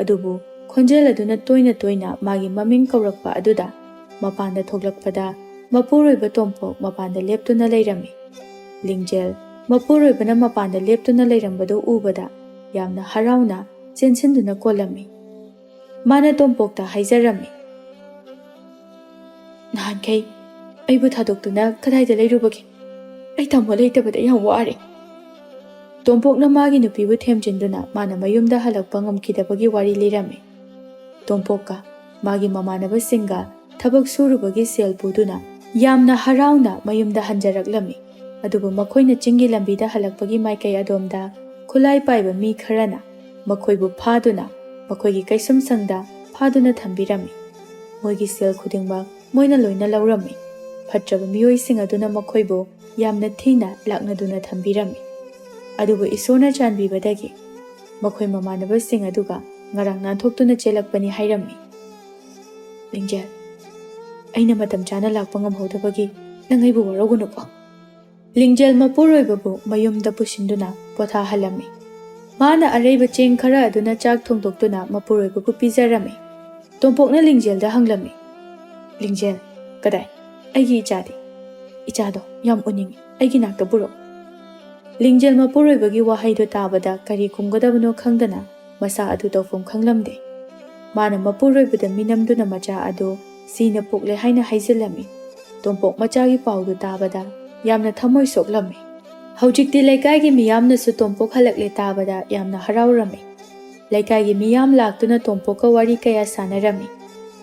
ꯑꯗꯨꯕꯨ ꯈꯣꯟꯖꯦꯜ ꯑꯗꯨꯅ ꯇꯣꯏꯅ ꯇꯣꯏꯅ ꯃꯥꯒꯤ ꯃꯃꯤꯡ ꯀꯧꯔꯛꯄ ꯑꯗꯨꯗ ꯃꯄꯥꯟꯗ ꯊꯣꯛꯂꯛꯄꯗ ꯃꯄꯨꯔꯣꯏꯕ ꯇꯣꯝꯄꯣꯛ ꯃꯄꯥꯟꯗ ꯂꯦꯞꯇꯨꯅ ꯂꯩꯔꯝꯃꯤ꯫ ꯂꯤꯡꯖꯦꯜ ꯃꯄꯨꯔꯣꯏꯕꯅ ꯃꯄꯥꯟꯗ ꯂꯦꯞꯇꯨꯅ ꯂꯩꯔꯝꯕꯗꯨ ꯎꯕꯗ ꯌꯥꯝꯅ ꯍꯔꯥꯎꯅ ꯆꯦꯟꯁꯤꯟꯗꯨꯅ ꯀꯣꯜꯂꯝꯃꯤ꯫ ꯃꯥꯅ ꯇꯣꯝꯄꯣꯛꯇ ꯍꯥꯏꯖꯔꯝꯃꯤ, "ꯅꯍꯥꯟꯈꯩ ꯑꯩꯕꯨ ꯊꯥꯗꯣꯛꯇꯨꯅ ꯀꯗꯥꯏꯗ ꯂꯩꯔꯨꯕꯒꯦ? ꯑꯩ ꯇꯥꯃꯣ ꯂꯩꯇꯕꯗ ꯌꯥꯝ ꯋꯥꯔꯦ꯫" ꯇꯣꯝꯄꯣꯛꯅ ꯃꯥꯒꯤ ꯅꯨꯄꯤꯕꯨ ꯊꯦꯝꯖꯤꯟꯗꯨꯅ ꯃꯥꯅ ꯃꯌꯨꯝꯗ ꯍꯜꯂꯛꯄ ꯉꯝꯈꯤꯗꯕꯒꯤ ꯋꯥꯔꯤ ꯂꯤꯔꯝꯃꯤ꯫ ꯇꯣꯝꯄꯣꯛꯀ ꯃꯥꯒꯤ ꯃꯃꯥꯟꯅꯕꯁꯤꯡꯒ ꯊꯕꯛ ꯁꯨꯔꯨꯕꯒꯤ ꯁꯦꯜ ꯄꯨꯗꯨꯅ ꯌꯥꯝꯅ ꯍꯔꯥꯎꯅ ꯃꯌꯨꯝꯗ ꯍꯟꯖꯔꯛꯂꯝꯃꯤ꯫ ꯑꯗꯨꯕꯨ ꯃꯈꯣꯏꯅ ꯆꯤꯡꯒꯤ ꯂꯝꯕꯤꯗ ꯍꯜꯂꯛꯄꯒꯤ ꯃꯥꯏꯀꯩ ꯑꯗꯣꯝꯗ ꯈꯨꯠꯂꯥꯏ ꯄꯥꯏꯕ ꯃꯤ ꯈꯔꯅ ꯃꯈꯣꯏꯕꯨ ꯐꯥꯗꯨꯅ ꯃꯈꯣꯏꯒꯤ ꯀꯩꯁꯨꯝꯁꯪꯗ ꯐꯥꯗꯨꯅ ꯊꯝꯕꯤꯔꯝꯃꯤ꯫ ꯃꯣꯏꯒꯤ ꯁꯦꯜ ꯈꯨꯗꯤꯡꯃꯛ ꯃꯣꯏꯅ ꯂꯣꯏꯅ ꯂꯧꯔꯝꯃꯤ꯫ ꯐꯠꯇ꯭ꯔꯕ ꯃꯤꯑꯣꯏꯁꯤꯡ ꯑꯗꯨꯅ ꯃꯈꯣꯏꯕꯨ ꯌꯥꯝꯅ ꯊꯤꯅ ꯂꯥꯛꯅꯗꯨꯅ ꯊꯝꯕꯤꯔꯝꯃꯤ꯫ ꯑꯗꯨꯕꯨ ꯏꯁꯣꯔꯅ ꯆꯥꯟꯕꯤꯕꯗꯒꯤ ꯃꯈꯣꯏ ꯃꯃꯥꯟꯅꯕꯁꯤꯡ ꯑꯗꯨꯒ ꯉꯔꯥꯡ ꯅꯥꯟꯊꯣꯛꯇꯨꯅ ꯆꯦꯜꯂꯛꯄꯅꯤ ꯍꯥꯏꯔꯝꯃꯤ꯫ ꯂꯤꯡꯖꯦꯜ, ꯑꯩꯅ ꯃꯇꯝ ꯆꯥꯅ ꯂꯥꯛꯄ ꯉꯝꯍꯧꯗꯕꯒꯤ "ꯅꯪ ꯑꯩꯕꯨ ꯋꯥꯔꯧꯒꯅꯨꯀꯣ꯫" ꯂꯤꯡꯖꯦꯜ ꯃꯄꯨꯔꯣꯏꯕꯕꯨ ꯃꯌꯨꯝꯗ ꯄꯨꯁꯤꯟꯗꯨꯅ ꯄꯣꯊꯥꯍꯜꯂꯝꯃꯤ꯫ ꯃꯥꯅ ꯑꯔꯩꯕ ꯆꯦꯡ ꯈꯔ ꯑꯗꯨꯅ ꯆꯥꯛ ꯊꯣꯡꯗꯣꯛꯇꯨꯅ ꯃꯄꯨꯔꯣꯏꯕꯕꯨ ꯄꯤꯖꯔꯝꯃꯤ꯫ ꯇꯣꯝꯄꯣꯛꯅ ꯂꯤꯡꯖꯦꯜꯗ ꯍꯪꯂꯝꯃꯤ, "ꯂꯤꯡꯖꯦꯜ, ꯀꯗꯥꯏ? ꯑꯩꯒꯤ ꯏꯆꯥꯗꯤ? ꯏꯆꯥꯗꯣ ꯌꯥꯝ ꯎꯅꯤꯡꯏ, ꯑꯩꯒꯤ ꯅꯥꯛꯇ ꯄꯨꯔꯛꯎ꯫" ꯂꯤꯡꯖꯦꯜ ꯃꯄꯨꯔꯣꯏꯕꯒꯤ ꯋꯥꯍꯩꯗꯨ ꯇꯥꯕꯗ ꯀꯔꯤ ꯈꯨꯝꯒꯗꯕꯅꯣ ꯈꯪꯗꯅ ꯃꯁꯥ ꯑꯗꯨ ꯇꯧꯐꯝ ꯈꯪꯂꯝꯗꯦ꯫ ꯃꯥꯅ ꯃꯄꯨꯔꯣꯏꯕꯗ ꯃꯤꯅꯝꯗꯨꯅ ꯃꯆꯥ ꯑꯗꯨ ꯁꯤꯅ ꯄꯣꯛꯂꯦ ꯍꯥꯏꯅ ꯍꯥꯏꯖꯤꯜꯂꯝꯃꯤ꯫ ꯇꯣꯝꯄꯣꯛ ꯃꯆꯥꯒꯤ ꯄꯥꯎꯗꯨ ꯇꯥꯕꯗ ꯌꯥꯝꯅ ꯊꯃꯣꯏ ꯁꯣꯛꯂꯝꯃꯤ꯫ ꯍꯧꯖꯤꯛꯇꯤ ꯂꯩꯀꯥꯏꯒꯤ ꯃꯤꯌꯥꯝꯅꯁꯨ ꯇꯣꯝꯄꯣꯛ ꯍꯜꯂꯛꯂꯦ ꯇꯥꯕꯗ ꯌꯥꯝꯅ ꯍꯔꯥꯎꯔꯝꯃꯤ꯫ ꯂꯩꯀꯥꯏꯒꯤ ꯃꯤꯌꯥꯝ ꯂꯥꯛꯇꯨꯅ ꯇꯣꯝꯄꯣꯛꯀ ꯋꯥꯔꯤ ꯀꯌꯥ ꯁꯥꯟꯅꯔꯝꯃꯤ꯫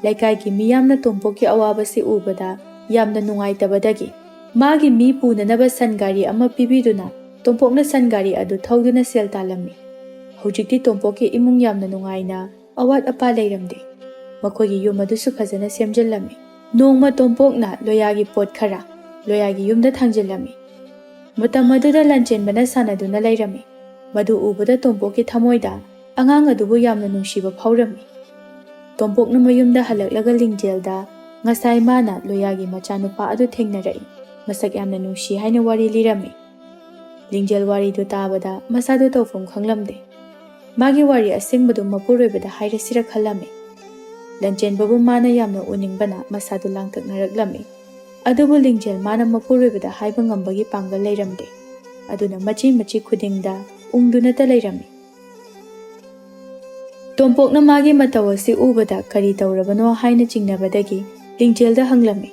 ꯂꯩꯀꯥꯏꯒꯤ ꯃꯤꯌꯥꯝꯅ ꯇꯣꯝꯄꯣꯛꯀꯤ ꯑꯋꯥꯕꯁꯤ ꯎꯕꯗ ꯌꯥꯝꯅ ꯅꯨꯡꯉꯥꯏꯇꯕꯗꯒꯤ ꯃꯥꯒꯤ ꯃꯤ ꯄꯨꯅꯅꯕ ꯁꯟ ꯒꯥꯔꯤ ꯑꯃ ꯄꯤꯕꯤꯗꯨꯅ ꯇꯣꯝꯄꯣꯛꯅ ꯁꯟ ꯒꯥꯔꯤ ꯑꯗꯨ ꯊꯧꯗꯨꯅ ꯁꯦꯜ ꯇꯥꯜꯂꯝꯃꯤ꯫ ꯍꯧꯖꯤꯛꯇꯤ ꯇꯣꯝꯄꯣꯛꯀꯤ ꯏꯃꯨꯡ ꯌꯥꯝꯅ ꯅꯨꯡꯉꯥꯏꯅ, ꯑꯋꯥꯠ ꯑꯄꯥ ꯂꯩꯔꯝꯗꯦ꯫ ꯃꯈꯣꯏꯒꯤ ꯌꯨꯝ ꯑꯗꯨꯁꯨ ꯐꯖꯅ ꯁꯦꯝꯖꯤꯜꯂꯝꯃꯤ꯫ ꯅꯣꯡꯃ ꯇꯣꯝꯄꯣꯛꯅ ꯂꯣꯌꯥꯒꯤ ꯄꯣꯠ ꯈꯔ ꯂꯣꯌꯥꯒꯤ ꯌꯨꯝꯗ ꯊꯥꯡꯖꯤꯜꯂꯝꯃꯤ꯫ ꯃꯇꯝ ꯑꯗꯨꯗ ꯂꯟꯆꯦꯟꯕꯅ ꯁꯥꯟꯅꯗꯨꯅ ꯂꯩꯔꯝꯃꯤ꯫ ꯃꯗꯨ ꯎꯕꯗ ꯇꯣꯝꯄꯣꯛꯀꯤ ꯊꯃꯣꯏꯗ ꯑꯉꯥꯡ ꯑꯗꯨꯕꯨ ꯌꯥꯝꯅ ꯅꯨꯡꯁꯤꯕ ꯐꯥꯎꯔꯝꯃꯤ꯫ ꯇꯣꯝꯄꯣꯛꯅ ꯃꯌꯨꯝꯗ ꯍꯜꯂꯛꯂꯒ ꯂꯤꯡꯖꯦꯜꯗ ꯉꯁꯥꯏ ꯃꯥꯅ ꯂꯣꯌꯥꯒꯤ ꯃꯆꯥꯅꯨꯄꯥ ꯑꯗꯨ ꯊꯦꯡꯅꯔꯛꯏ, ꯃꯁꯛ ꯌꯥꯝꯅ ꯅꯨꯡꯁꯤ ꯍꯥꯏꯅ ꯋꯥꯔꯤ ꯂꯤꯔꯝꯃꯤ꯫ ꯂꯤꯡꯖꯦꯜ ꯋꯥꯔꯤꯗꯨ ꯇꯥꯕꯗ ꯃꯁꯥꯗꯨ ꯇꯧꯐꯝ ꯈꯪꯂꯝꯗꯦ꯫ ꯃꯥꯒꯤ ꯋꯥꯔꯤ ꯑꯁꯦꯡꯕꯗꯨ ꯃꯄꯨꯔꯣꯏꯕꯗ ꯍꯥꯏꯔꯁꯤꯔ ꯈꯜꯂꯝꯃꯤ꯫ ꯂꯟꯆꯦꯟꯕꯕꯨ ꯃꯥꯅ ꯌꯥꯝꯅ ꯎꯅꯤꯡꯕꯅ ꯃꯁꯥꯗꯨ ꯂꯥꯡꯇꯛꯅꯔꯛꯂꯝꯃꯤ꯫ ꯑꯗꯨꯕꯨ ꯂꯤꯡꯖꯦꯜ ꯃꯥꯅ ꯃꯄꯨꯔꯣꯏꯕꯗ ꯍꯥꯏꯕ ꯉꯝꯕꯒꯤ ꯄꯥꯡꯒꯜ ꯂꯩꯔꯝꯗꯦ꯫ ꯑꯗꯨꯅ ꯃꯆꯤ ꯃꯆꯤ ꯈꯨꯗꯤꯡꯗ ꯎꯪꯗꯨꯅꯇ ꯂꯩꯔꯝꯃꯤ꯫ ꯇꯣꯝꯄꯣꯛꯅ ꯃꯥꯒꯤ ꯃꯇꯧ ꯑꯁꯤ ꯎꯕꯗ ꯀꯔꯤ ꯇꯧꯔꯕꯅꯣ ꯍꯥꯏꯅ ꯆꯤꯡꯅꯕꯗꯒꯤ ꯂꯤꯡꯖꯦꯜꯗ ꯍꯪꯂꯝꯃꯤ,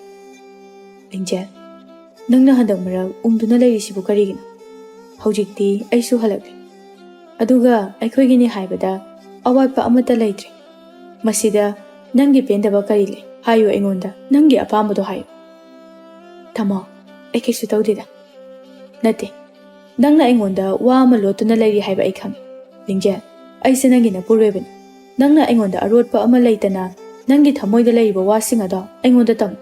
"ꯂꯤꯡꯖꯦꯜ, ꯅꯪꯅ ꯍꯟꯗꯛ ꯃꯔꯛ ꯎꯪꯗꯨꯅ ꯂꯩꯔꯤꯁꯤꯕꯨ ꯀꯔꯤꯒꯤꯅꯣ? ꯍꯧꯖꯤꯛꯇꯤ ꯑꯩꯁꯨ ꯍꯜꯂꯛꯂꯦ꯫ ꯑꯗꯨꯒ ꯑꯩꯈꯣꯏꯒꯤꯅꯤ ꯍꯥꯏꯕꯗ ꯑꯋꯥꯠꯄ ꯑꯃꯠꯇ ꯂꯩꯇ꯭ꯔꯦ꯫ ꯃꯁꯤꯗ ꯅꯪꯒꯤ ꯄꯦꯟꯗꯕ ꯀꯔꯤ ꯂꯩ? ꯍꯥꯏꯌꯨ ꯑꯩꯉꯣꯟꯗ, ꯅꯪꯒꯤ ꯑꯄꯥꯝꯕꯗꯣ ꯍꯥꯏꯌꯨ꯫" "ꯇꯥꯃꯣ, ꯑꯩ ꯀꯩꯁꯨ ꯇꯧꯗꯦꯗ꯫" "ꯅꯠꯇꯦ, ꯅꯪꯅ ꯑꯩꯉꯣꯟꯗ ꯋꯥ ꯑꯃ ꯂꯣꯠꯇꯨꯅ ꯂꯩꯔꯤ ꯍꯥꯏꯕ ꯑꯩ ꯈꯪꯏ꯫ ꯂꯤꯡꯖꯦꯜ, ꯑꯩꯁꯦ ꯅꯪꯒꯤ ꯅꯄꯨꯔꯣꯏꯕꯅꯤ꯫ ꯅꯪꯅ ꯑꯩꯉꯣꯟꯗ ꯑꯔꯣꯠꯄ ꯑꯃ ꯂꯩꯇꯅ ꯅꯪꯒꯤ ꯊꯃꯣꯏꯗ ꯂꯩꯔꯤꯕ ꯋꯥꯁꯤꯡ ꯑꯗꯣ ꯑꯩꯉꯣꯟꯗ ꯇꯝꯃꯨ꯫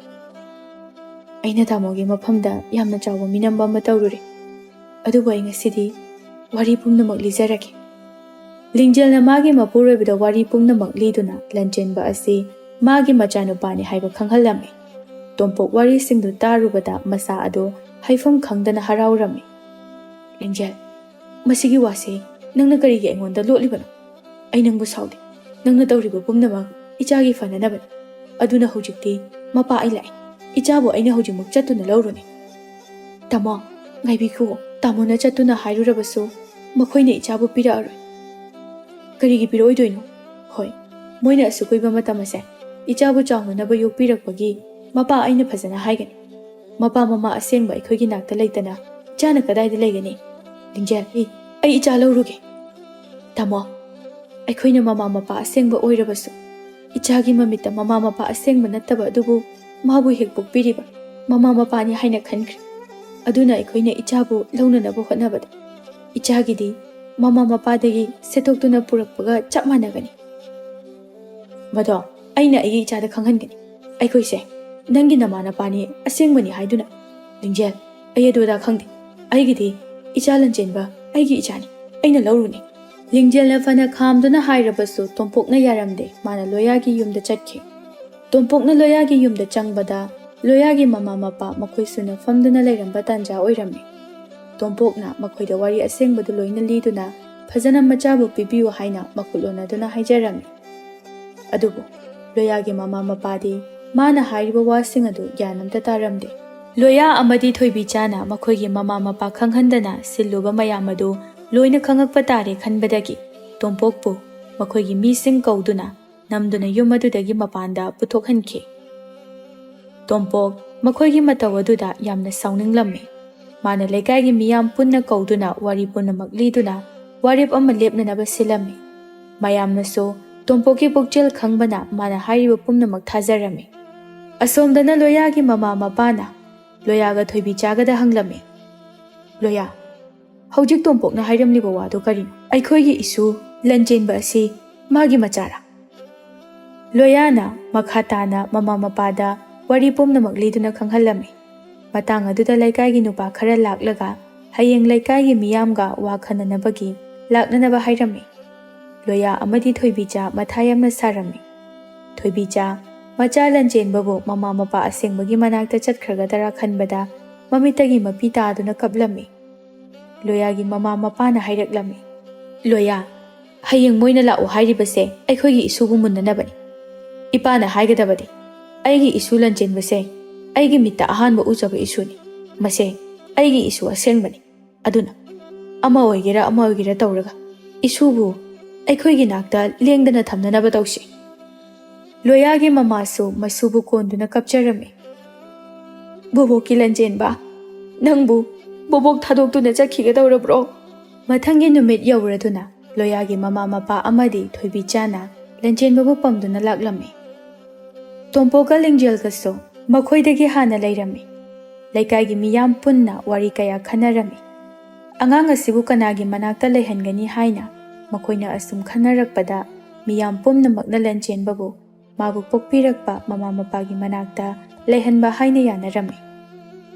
ꯑꯩꯅ ꯇꯥꯃꯣꯒꯤ ꯃꯐꯝꯗ ꯌꯥꯝꯅ ꯆꯥꯎꯕ ꯃꯤꯅꯝꯕ ꯑꯃ ꯇꯧꯔꯨꯔꯦ꯫ ꯑꯗꯨꯕꯨ ꯑꯩ ꯉꯁꯤꯗꯤ ꯋꯥꯔꯤ ꯄꯨꯝꯅꯃꯛ ꯂꯤꯖꯔꯒꯦ꯫" ꯂꯤꯡꯖꯦꯜꯅ ꯃꯥꯒꯤ ꯃꯄꯨꯔꯣꯏꯕꯗ ꯋꯥꯔꯤ ꯄꯨꯝꯅꯃꯛ ꯂꯤꯗꯨꯅ ꯂꯟꯆꯦꯟꯕ ꯑꯁꯤ ꯃꯥꯒꯤ ꯃꯆꯥꯅꯨꯄꯥꯅꯤ ꯍꯥꯏꯕ ꯈꯪꯍꯜꯂꯝꯃꯤ꯫ ꯇꯣꯝꯄꯣꯛ ꯋꯥꯔꯤꯁꯤꯡꯗꯨ ꯇꯥꯔꯨꯕꯗ ꯃꯆꯥ ꯑꯗꯨ ꯍꯥꯏꯐꯝ ꯈꯪꯗꯅ ꯍꯔꯥꯎꯔꯝꯃꯤ꯫ "ꯂꯤꯡꯖꯦꯜ, ꯃꯁꯤꯒꯤ ꯋꯥꯁꯤ ꯅꯪꯅ ꯀꯔꯤꯒꯤ ꯑꯩꯉꯣꯟꯗ ꯂꯣꯠꯂꯤꯕꯅꯣ? ꯑꯩ ꯅꯪꯕꯨ ꯁꯥꯎꯗꯦ꯫ ꯅꯪꯅ ꯇꯧꯔꯤꯕ ꯄꯨꯝꯅꯃꯛ ꯏꯆꯥꯒꯤ ꯐꯅꯅꯕꯅꯤ꯫ ꯑꯗꯨꯅ ꯍꯧꯖꯤꯛꯇꯤ ꯃꯄꯥ ꯑꯩ ꯂꯥꯛꯑꯦ꯫ ꯏꯆꯥꯕꯨ ꯑꯩꯅ ꯍꯧꯖꯤꯛꯃꯛ ꯆꯠꯇꯨꯅ ꯂꯧꯔꯨꯅꯤ꯫" "ꯇꯥꯃꯣ, ꯉꯥꯏꯕꯤꯈꯨꯑꯣ꯫ ꯇꯥꯃꯣꯅ ꯆꯠꯇꯨꯅ ꯍꯥꯏꯔꯨꯔꯕꯁꯨ ꯃꯈꯣꯏꯅ ꯏꯆꯥꯕꯨ ꯄꯤꯔꯛꯑꯔꯣꯏ꯫" "ꯀꯔꯤꯒꯤ ꯄꯤꯔꯛꯑꯣꯏꯗꯣꯏꯅꯣ? ꯍꯣꯏ, ꯃꯣꯏꯅ ꯑꯁꯨꯛ ꯀꯨꯏꯕ ꯃꯇꯝ ꯑꯁꯦ ꯏꯆꯥꯕꯨ ꯆꯥꯎꯅꯅꯕ ꯌꯣꯛꯄꯤꯔꯛꯄꯒꯤ ꯃꯄꯥ ꯑꯩꯅ ꯐꯖꯅ ꯍꯥꯏꯒꯅꯤ꯫ ꯃꯄꯥ ꯃꯃꯥ ꯑꯁꯦꯡꯕ ꯑꯩꯈꯣꯏꯒꯤ ꯅꯥꯛꯇ ꯂꯩꯇꯅ ꯏꯆꯥꯅ ꯀꯗꯥꯏꯗ ꯂꯩꯒꯅꯤ? ꯂꯤꯡꯖꯦꯜ, ꯑꯩ ꯏꯆꯥ ꯂꯧꯔꯨꯒꯦ꯫" "ꯇꯥꯃꯣ, ꯑꯩꯈꯣꯏꯅ ꯃꯃꯥ ꯃꯄꯥ ꯑꯁꯦꯡꯕ ꯑꯣꯏꯔꯕꯁꯨ ꯏꯆꯥꯒꯤ ꯃꯃꯤꯠꯇ ꯃꯃꯥ ꯃꯄꯥ ꯑꯁꯦꯡꯕ ꯅꯠꯇꯕ ꯑꯗꯨꯕꯨ ꯃꯥꯕꯨ ꯍꯦꯛ ꯄꯣꯛꯄꯤꯔꯤꯕ ꯃꯃꯥ ꯃꯄꯥꯅꯤ ꯍꯥꯏꯅ ꯈꯟꯈ꯭ꯔꯦ꯫ ꯑꯗꯨꯅ ꯑꯩꯈꯣꯏꯅ ꯏꯆꯥꯕꯨ ꯂꯧꯅꯅꯕ ꯍꯣꯠꯅꯕꯗ ꯏꯆꯥꯒꯤꯗꯤ ꯃꯃꯥ ꯃꯄꯥꯗꯒꯤ ꯁꯦꯠꯇꯣꯛꯇꯨꯅ ꯄꯨꯔꯛꯄꯒ ꯆꯞ ꯃꯥꯟꯅꯒꯅꯤ꯫" "ꯃꯗꯣ ꯑꯩꯅ ꯑꯩꯒꯤ ꯏꯆꯥꯗ ꯈꯪꯍꯟꯒꯅꯤ꯫ ꯑꯩꯈꯣꯏꯁꯦ ꯅꯪꯒꯤ ꯅꯃꯥ ꯅꯄꯥꯅꯤ ꯑꯁꯦꯡꯕꯅꯤ ꯍꯥꯏꯗꯨꯅ꯫ ꯂꯤꯡꯖꯦꯜ, ꯑꯩ ꯑꯗꯨ ꯑꯗꯥ ꯈꯪꯗꯦ꯫ ꯑꯩꯒꯤꯗꯤ ꯏꯆꯥ ꯂꯟꯆꯦꯟꯕ ꯑꯩꯒꯤ ꯏꯆꯥꯅꯤ꯫ ꯑꯩꯅ ꯂꯧꯔꯨꯅꯤ꯫" ꯂꯤꯡꯖꯦꯜꯅ ꯐꯅ ꯈꯥꯝꯗꯨꯅ ꯍꯥꯏꯔꯕꯁꯨ ꯇꯣꯝꯄꯣꯛꯅ ꯌꯥꯔꯝꯗꯦ꯫ ꯃꯥꯅ ꯂꯣꯌꯥꯒꯤ ꯌꯨꯝꯗ ꯆꯠꯈꯤ꯫ ꯇꯣꯝꯄꯣꯛꯅ ꯂꯣꯌꯥꯒꯤ ꯌꯨꯝꯗ ꯆꯪꯕꯗ ꯂꯣꯌꯥꯒꯤ ꯃꯃꯥ ꯃꯄꯥ ꯃꯈꯣꯏ ꯁꯨꯅ ꯐꯝꯗꯨꯅ ꯂꯩꯔꯝꯕ ꯇꯥꯟꯖꯥ ꯑꯣꯏꯔꯝꯃꯤ꯫ ꯇꯣꯝꯄꯣꯛꯅ ꯃꯈꯣꯏꯗ ꯋꯥꯔꯤ ꯑꯁꯦꯡꯕꯗꯨ ꯂꯣꯏꯅ ꯂꯤꯗꯨꯅ ꯐꯖꯅ ꯃꯆꯥꯕꯨ ꯄꯤꯕꯤꯌꯨ ꯍꯥꯏꯅ ꯃꯈꯨꯠ ꯂꯣꯟꯅꯗꯨꯅ ꯍꯥꯏꯖꯔꯝꯃꯤ꯫ ꯑꯗꯨꯕꯨ ꯂꯣꯌꯥꯒꯤ ꯃꯃꯥ ꯃꯄꯥꯗꯤ ꯃꯥꯅ ꯍꯥꯏꯔꯤꯕ ꯋꯥꯁꯤꯡ ꯑꯗꯨ ꯒ꯭ꯌꯥꯟ ꯑꯝꯇ ꯇꯥꯔꯝꯗꯦ꯫ ꯂꯣꯌꯥ ꯑꯃꯗꯤ ꯊꯣꯏꯕꯤꯆꯥꯅ ꯃꯈꯣꯏꯒꯤ ꯃꯃꯥ ꯃꯄꯥ ꯈꯪꯍꯟꯗꯅ ꯁꯤꯜꯂꯨꯕ ꯃꯌꯥꯝ ꯑꯗꯨ ꯂꯣꯏꯅ ꯈꯪꯉꯛꯄ ꯇꯥꯔꯦ ꯈꯟꯕꯗꯒꯤ ꯇꯣꯝꯄꯣꯛꯄꯨ ꯃꯈꯣꯏꯒꯤ ꯃꯤꯁꯤꯡ ꯀꯧꯗꯨꯅ ꯅꯝꯗꯨꯅ ꯌꯨꯝ ꯑꯗꯨꯗꯒꯤ ꯃꯄꯥꯟꯗ ꯄꯨꯊꯣꯛꯍꯟꯈꯤ꯫ ꯇꯣꯝꯄꯣꯛ ꯃꯈꯣꯏꯒꯤ ꯃꯇꯧ ꯑꯗꯨꯗ ꯌꯥꯝꯅ ꯁꯥꯎꯅꯤꯡꯂꯝꯃꯤ꯫ ꯃꯥꯅ ꯂꯩꯀꯥꯏꯒꯤ ꯃꯤꯌꯥꯝ ꯄꯨꯟꯅ ꯀꯧꯗꯨꯅ ꯋꯥꯔꯤ ꯄꯨꯝꯅꯃꯛ ꯂꯤꯗꯨꯅ ꯋꯥꯔꯦꯞ ꯑꯃ ꯂꯦꯞꯅꯅꯕ ꯁꯤꯜꯂꯝꯃꯤ꯫ ꯃꯌꯥꯝꯅꯁꯨ ꯇꯣꯝꯄꯣꯛꯀꯤ ꯄꯨꯛꯆꯦꯜ ꯈꯪꯕꯅ ꯃꯥꯅ ꯍꯥꯏꯔꯤꯕ ꯄꯨꯝꯅꯃꯛ ꯊꯥꯖꯔꯝꯃꯤ꯫ ꯑꯁꯣꯝꯗꯅ ꯂꯣꯌꯥꯒꯤ ꯃꯃꯥ ꯃꯄꯥꯅ ꯂꯣꯌꯥꯒ ꯊꯣꯏꯕꯤꯆꯥꯒꯗ ꯍꯪꯂꯝꯃꯤ, "ꯂꯣꯌꯥ, ꯍꯧꯖꯤꯛ ꯇꯣꯝꯄꯣꯛꯅ ꯍꯥꯏꯔꯝꯂꯤꯕ ꯋꯥꯗꯨ ꯀꯔꯤꯅꯣ? ꯑꯩꯈꯣꯏꯒꯤ ꯏꯁꯨ ꯂꯟꯆꯦꯟꯕ ꯑꯁꯤ ꯃꯥꯒꯤ ꯃꯆꯥꯔꯥ?" ꯂꯣꯌꯥꯅ ꯃꯈꯥ ꯇꯥꯅ ꯃꯃꯥ ꯃꯄꯥꯗ ꯋꯥꯔꯤ ꯄꯨꯝꯅꯃꯛ ꯂꯤꯗꯨꯅ ꯈꯪꯍꯜꯂꯝꯃꯤ꯫ ꯃꯇꯥꯡ ꯑꯗꯨꯗ ꯂꯩꯀꯥꯏꯒꯤ ꯅꯨꯄꯥ ꯈꯔ ꯂꯥꯛꯂꯒ ꯍꯌꯦꯡ ꯂꯩꯀꯥꯏꯒꯤ ꯃꯤꯌꯥꯝꯒ ꯋꯥ ꯈꯟꯅꯅꯕꯒꯤ ꯂꯥꯛꯅꯅꯕ ꯍꯥꯏꯔꯝꯃꯤ꯫ ꯂꯣꯌꯥ ꯑꯃꯗꯤ ꯊꯣꯏꯕꯤꯆꯥ ꯃꯊꯥ ꯌꯥꯝꯅ ꯁꯥꯔꯝꯃꯤ꯫ ꯊꯣꯏꯕꯤꯆꯥ ꯃꯆꯥ ꯂꯟꯆꯦꯟꯕꯕꯨ ꯃꯃꯥ ꯃꯄꯥ ꯑꯁꯦꯡꯕꯒꯤ ꯃꯅꯥꯛꯇ ꯆꯠꯈ꯭ꯔꯒꯗꯔꯥ ꯈꯟꯕꯗ ꯃꯃꯤꯠꯇꯒꯤ ꯃꯄꯤ ꯇꯥꯗꯨꯅ ꯀꯞꯂꯝꯃꯤ꯫ ꯂꯣꯌꯥꯒꯤ ꯃꯃꯥ ꯃꯄꯥꯅ ꯍꯥꯏꯔꯛꯂꯝꯃꯤ, "ꯂꯣꯌꯥ, ꯍꯌꯦꯡ ꯃꯣꯏꯅ ꯂꯥꯛꯎ ꯍꯥꯏꯔꯤꯕꯁꯦ ꯑꯩꯈꯣꯏꯒꯤ ꯏꯁꯨꯕꯨ ꯃꯨꯟꯅꯅꯕꯅꯤ꯫ ꯏꯄꯥꯅ ꯍꯥꯏꯒꯗꯕꯗꯤ, ꯑꯩꯒꯤ ꯏꯁꯨ ꯂꯟꯆꯦꯟꯕꯁꯦ ꯑꯩꯒꯤ ꯃꯤꯠꯇ ꯑꯍꯥꯟꯕ ꯎꯖꯕ ꯏꯁꯨꯅꯤ꯫ ꯃꯁꯦ ꯑꯩꯒꯤ ꯏꯁꯨ ꯑꯁꯦꯡꯕꯅꯤ꯫ ꯑꯗꯨꯅ ꯑꯃ ꯑꯣꯏꯒꯦꯔꯥ ꯑꯃ ꯑꯣꯏꯒꯦꯔꯥ ꯇꯧꯔꯒ ꯏꯁꯨꯕꯨ ꯑꯩꯈꯣꯏꯒꯤ ꯅꯥꯛꯇ ꯂꯦꯡꯗꯅ ꯊꯝꯅꯅꯕ ꯇꯧꯁꯤ꯫" ꯂꯣꯌꯥꯒꯤ ꯃꯃꯥꯁꯨ ꯃꯁꯨꯕꯨ ꯀꯣꯟꯗꯨꯅ ꯀꯞꯆꯔꯝꯃꯤ꯫ "ꯕꯣꯕꯣꯛꯀꯤ ꯂꯟꯆꯦꯟꯕ, ꯅꯪꯕꯨ ꯕꯣꯕꯣꯛ ꯊꯥꯗꯣꯛꯇꯨꯅ ꯆꯠꯈꯤꯒꯗꯧꯔꯕ꯭ꯔꯣ?" ꯃꯊꯪꯒꯤ ꯅꯨꯃꯤꯠ ꯌꯧꯔꯗꯨꯅ ꯂꯣꯌꯥꯒꯤ ꯃꯃꯥ ꯃꯄꯥ ꯑꯃꯗꯤ ꯊꯣꯏꯕꯤꯆꯥꯅ ꯂꯟꯆꯦꯟꯕꯕꯨ ꯄꯝꯗꯨꯅ ꯂꯥꯛꯂꯝꯃꯤ꯫ ꯇꯣꯝꯄꯣꯛꯀ ꯂꯤꯡꯖꯦꯜꯒꯁꯨ ꯃꯈꯣꯏꯗꯒꯤ ꯍꯥꯟꯅ ꯂꯩꯔꯝꯃꯤ꯫ ꯂꯩꯀꯥꯏꯒꯤ ꯃꯤꯌꯥꯝ ꯄꯨꯟꯅ ꯋꯥꯔꯤ ꯀꯌꯥ ꯈꯟꯅꯔꯝꯃꯤ꯫ ꯑꯉꯥꯡ ꯑꯁꯤꯕꯨ ꯀꯅꯥꯒꯤ ꯃꯅꯥꯛꯇ ꯂꯩꯍꯟꯒꯅꯤ ꯍꯥꯏꯅ ꯃꯈꯣꯏꯅ ꯑꯁꯨꯝ ꯈꯟꯅꯔꯛꯄꯗ, ꯃꯤꯌꯥꯝ ꯄꯨꯝꯅꯃꯛꯅ ꯂꯟꯆꯦꯟꯕꯕꯨ ꯃꯥꯕꯨ ꯄꯣꯛꯄꯤꯔꯛꯄ ꯃꯃꯥ ꯃꯄꯥꯒꯤ ꯃꯅꯥꯛꯇ ꯂꯩꯍꯟꯕ ꯍꯥꯏꯅ ꯌꯥꯅꯔꯝꯃꯤ꯫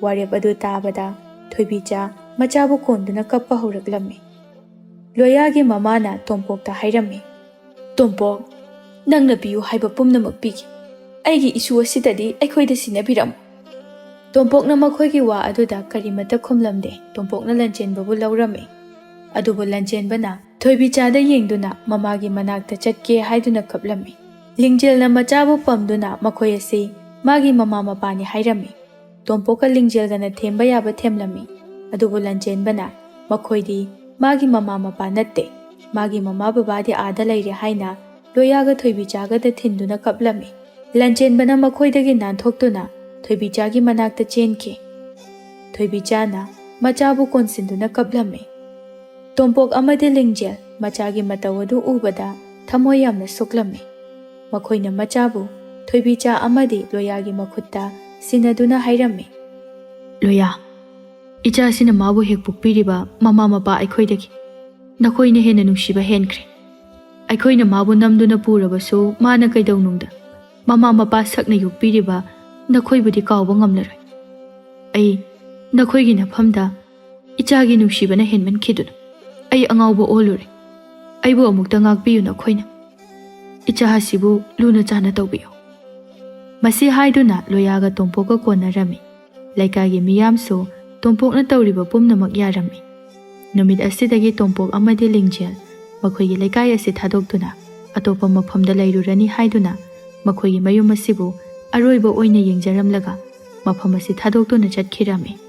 ꯋꯥꯔꯦꯞ ꯑꯗꯨ ꯇꯥꯕꯗ ꯊꯣꯏꯕꯤꯆꯥ ꯃꯆꯥꯕꯨ ꯀꯣꯟꯗꯨꯅ ꯀꯞꯄ ꯍꯧꯔꯛꯂꯝꯃꯤ꯫ ꯂꯣꯌꯥꯒꯤ ꯃꯃꯥꯅ ꯇꯣꯝꯄꯣꯛꯇ ꯍꯥꯏꯔꯝꯃꯤ, "ꯇꯣꯝꯄꯣꯛ, ꯅꯪꯅ ꯄꯤꯌꯨ ꯍꯥꯏꯕ ꯄꯨꯝꯅꯃꯛ ꯄꯤꯒꯦ꯫ ꯑꯩꯒꯤ ꯏꯁꯨ ꯑꯁꯤꯗꯗꯤ ꯑꯩꯈꯣꯏꯗ ꯁꯤꯟꯅꯕꯤꯔꯝꯃꯨ꯫" ꯇꯣꯝꯄꯣꯛꯅ ꯃꯈꯣꯏꯒꯤ ꯋꯥ ꯑꯗꯨꯗ ꯀꯔꯤꯃꯠꯇ ꯈꯨꯝꯂꯝꯗꯦ꯫ ꯇꯣꯝꯄꯣꯛꯅ ꯂꯟꯆꯦꯟꯕꯕꯨ ꯂꯧꯔꯝꯃꯤ꯫ ꯑꯗꯨꯕꯨ ꯂꯟꯆꯦꯟꯕꯅ ꯊꯣꯏꯕꯤꯆꯥꯗ ꯌꯦꯡꯗꯨꯅ ꯃꯃꯥꯒꯤ ꯃꯅꯥꯛꯇ ꯆꯠꯀꯦ ꯍꯥꯏꯗꯨꯅ ꯀꯞꯂꯝꯃꯤ꯫ ꯂꯤꯡꯖꯦꯜꯅ ꯃꯆꯥꯕꯨ ꯄꯝꯗꯨꯅ ꯃꯈꯣꯏ ꯑꯁꯤ ꯃꯥꯒꯤ ꯃꯃꯥ ꯃꯄꯥꯅꯤ ꯍꯥꯏꯔꯝꯃꯤ꯫ ꯇꯣꯝꯄꯣꯛꯀ ꯂꯤꯡꯖꯦꯜꯒꯅ ꯊꯦꯝꯕ ꯌꯥꯕ ꯊꯦꯝꯂꯝꯃꯤ꯫ ꯑꯗꯨꯕꯨ ꯂꯟꯆꯦꯟꯕꯅ ꯃꯈꯣꯏꯗꯤ ꯃꯥꯒꯤ ꯃꯃꯥ ꯃꯄꯥ ꯅꯠꯇꯦ, ꯃꯥꯒꯤ ꯃꯃꯥ ꯕꯕꯥꯗꯤ ꯑꯥꯗ ꯂꯩꯔꯦ ꯍꯥꯏꯅ ꯂꯣꯌꯥꯒ ꯊꯣꯏꯕꯤꯆꯥꯒꯗ ꯊꯤꯟꯗꯨꯅ ꯀꯞꯂꯝꯃꯤ꯫ ꯂꯟꯆꯦꯟꯕꯅ ꯃꯈꯣꯏꯗꯒꯤ ꯅꯥꯟꯊꯣꯛꯇꯨꯅ ꯊꯣꯏꯕꯤꯆꯥꯒꯤ ꯃꯅꯥꯛꯇ ꯆꯦꯟꯈꯤ꯫ ꯊꯣꯏꯕꯤꯆꯥꯅ ꯃꯆꯥꯕꯨ ꯀꯣꯟꯁꯤꯟꯗꯨꯅ ꯀꯞꯂꯝꯃꯤ꯫ ꯇꯣꯝꯄꯣꯛ ꯑꯃꯗꯤ ꯂꯤꯡꯖꯦꯜ ꯃꯆꯥꯒꯤ ꯃꯇꯧ ꯑꯗꯨ ꯎꯕꯗ ꯊꯃꯣꯏ ꯌꯥꯝꯅ ꯁꯣꯛꯂꯝꯃꯤ꯫ ꯃꯈꯣꯏꯅ ꯃꯆꯥꯕꯨ ꯊꯣꯏꯕꯤꯆꯥ ꯑꯃꯗꯤ ꯂꯣꯌꯥꯒꯤ ꯃꯈꯨꯠꯇ ꯁꯤꯟꯅꯗꯨꯅ ꯍꯥꯏꯔꯝꯃꯤ, "ꯂꯣꯌꯥ, ꯏꯆꯥꯁꯤꯅ ꯃꯥꯕꯨ ꯍꯦꯛ ꯄꯣꯛꯄꯤꯔꯤꯕ ꯃꯃꯥ ꯃꯄꯥ ꯑꯩꯈꯣꯏꯗꯒꯤ ꯅꯈꯣꯏꯅ ꯍꯦꯟꯅ ꯅꯨꯡꯁꯤꯕ ꯍꯦꯟꯈ꯭ꯔꯦ꯫ ꯑꯩꯈꯣꯏꯅ ꯃꯥꯕꯨ ꯅꯝꯗꯨꯅ ꯄꯨꯔꯕꯁꯨ ꯃꯥꯅ ꯀꯩꯗꯧꯅꯨꯡꯗ ꯃꯃꯥ ꯃꯄꯥ ꯁꯛꯅ ꯌꯣꯛꯄꯤꯔꯤꯕ ꯅꯈꯣꯏꯕꯨꯗꯤ ꯀꯥꯎꯕ ꯉꯝꯂꯔꯣꯏ꯫ ꯑꯩ ꯅꯈꯣꯏꯒꯤ ꯅꯐꯝꯗ ꯏꯆꯥꯒꯤ ꯅꯨꯡꯁꯤꯕꯅ ꯍꯦꯟꯃꯟꯈꯤꯗꯨꯅ ꯑꯩ ꯑꯉꯥꯎꯕ ꯑꯣꯜꯂꯨꯔꯦ꯫ ꯑꯩꯕꯨ ꯑꯃꯨꯛꯇ ꯉꯥꯛꯄꯤꯌꯨ ꯅꯈꯣꯏꯅ꯫ ꯏꯆꯥ ꯑꯁꯤꯕꯨ ꯂꯨꯅ ꯆꯥꯟꯅ ꯇꯧꯕꯤꯌꯨ꯫" ꯃꯁꯤ ꯍꯥꯏꯗꯨꯅ ꯂꯣꯌꯥꯒ ꯇꯣꯝꯄꯣꯛꯀ ꯀꯣꯟꯅꯔꯝꯃꯤ꯫ ꯂꯩꯀꯥꯏꯒꯤ ꯃꯤꯌꯥꯝꯁꯨ ꯇꯣꯝꯄꯣꯛꯅ ꯇꯧꯔꯤꯕ ꯄꯨꯝꯅꯃꯛ ꯌꯥꯔꯝꯃꯤ꯫ ꯅꯨꯃꯤꯠ ꯑꯁꯤꯗꯒꯤ ꯇꯣꯝꯄꯣꯛ ꯑꯃꯗꯤ ꯂꯤꯡꯖꯦꯜ ꯃꯈꯣꯏꯒꯤ ꯂꯩꯀꯥꯏ ꯑꯁꯤ ꯊꯥꯗꯣꯛꯇꯨꯅ ꯑꯇꯣꯞꯄ ꯃꯐꯝꯗ ꯂꯩꯔꯨꯔꯅꯤ ꯍꯥꯏꯗꯨꯅ ꯃꯈꯣꯏꯒꯤ ꯃꯌꯨꯝ ꯑꯁꯤꯕꯨ ꯑꯔꯣꯏꯕ ꯑꯣꯏꯅ ꯌꯦꯡꯖꯔꯝꯂꯒ ꯃꯐꯝ ꯑꯁꯤ ꯊꯥꯗꯣꯛꯇꯨꯅ ꯆꯠꯈꯤꯔꯝꯃꯤ꯫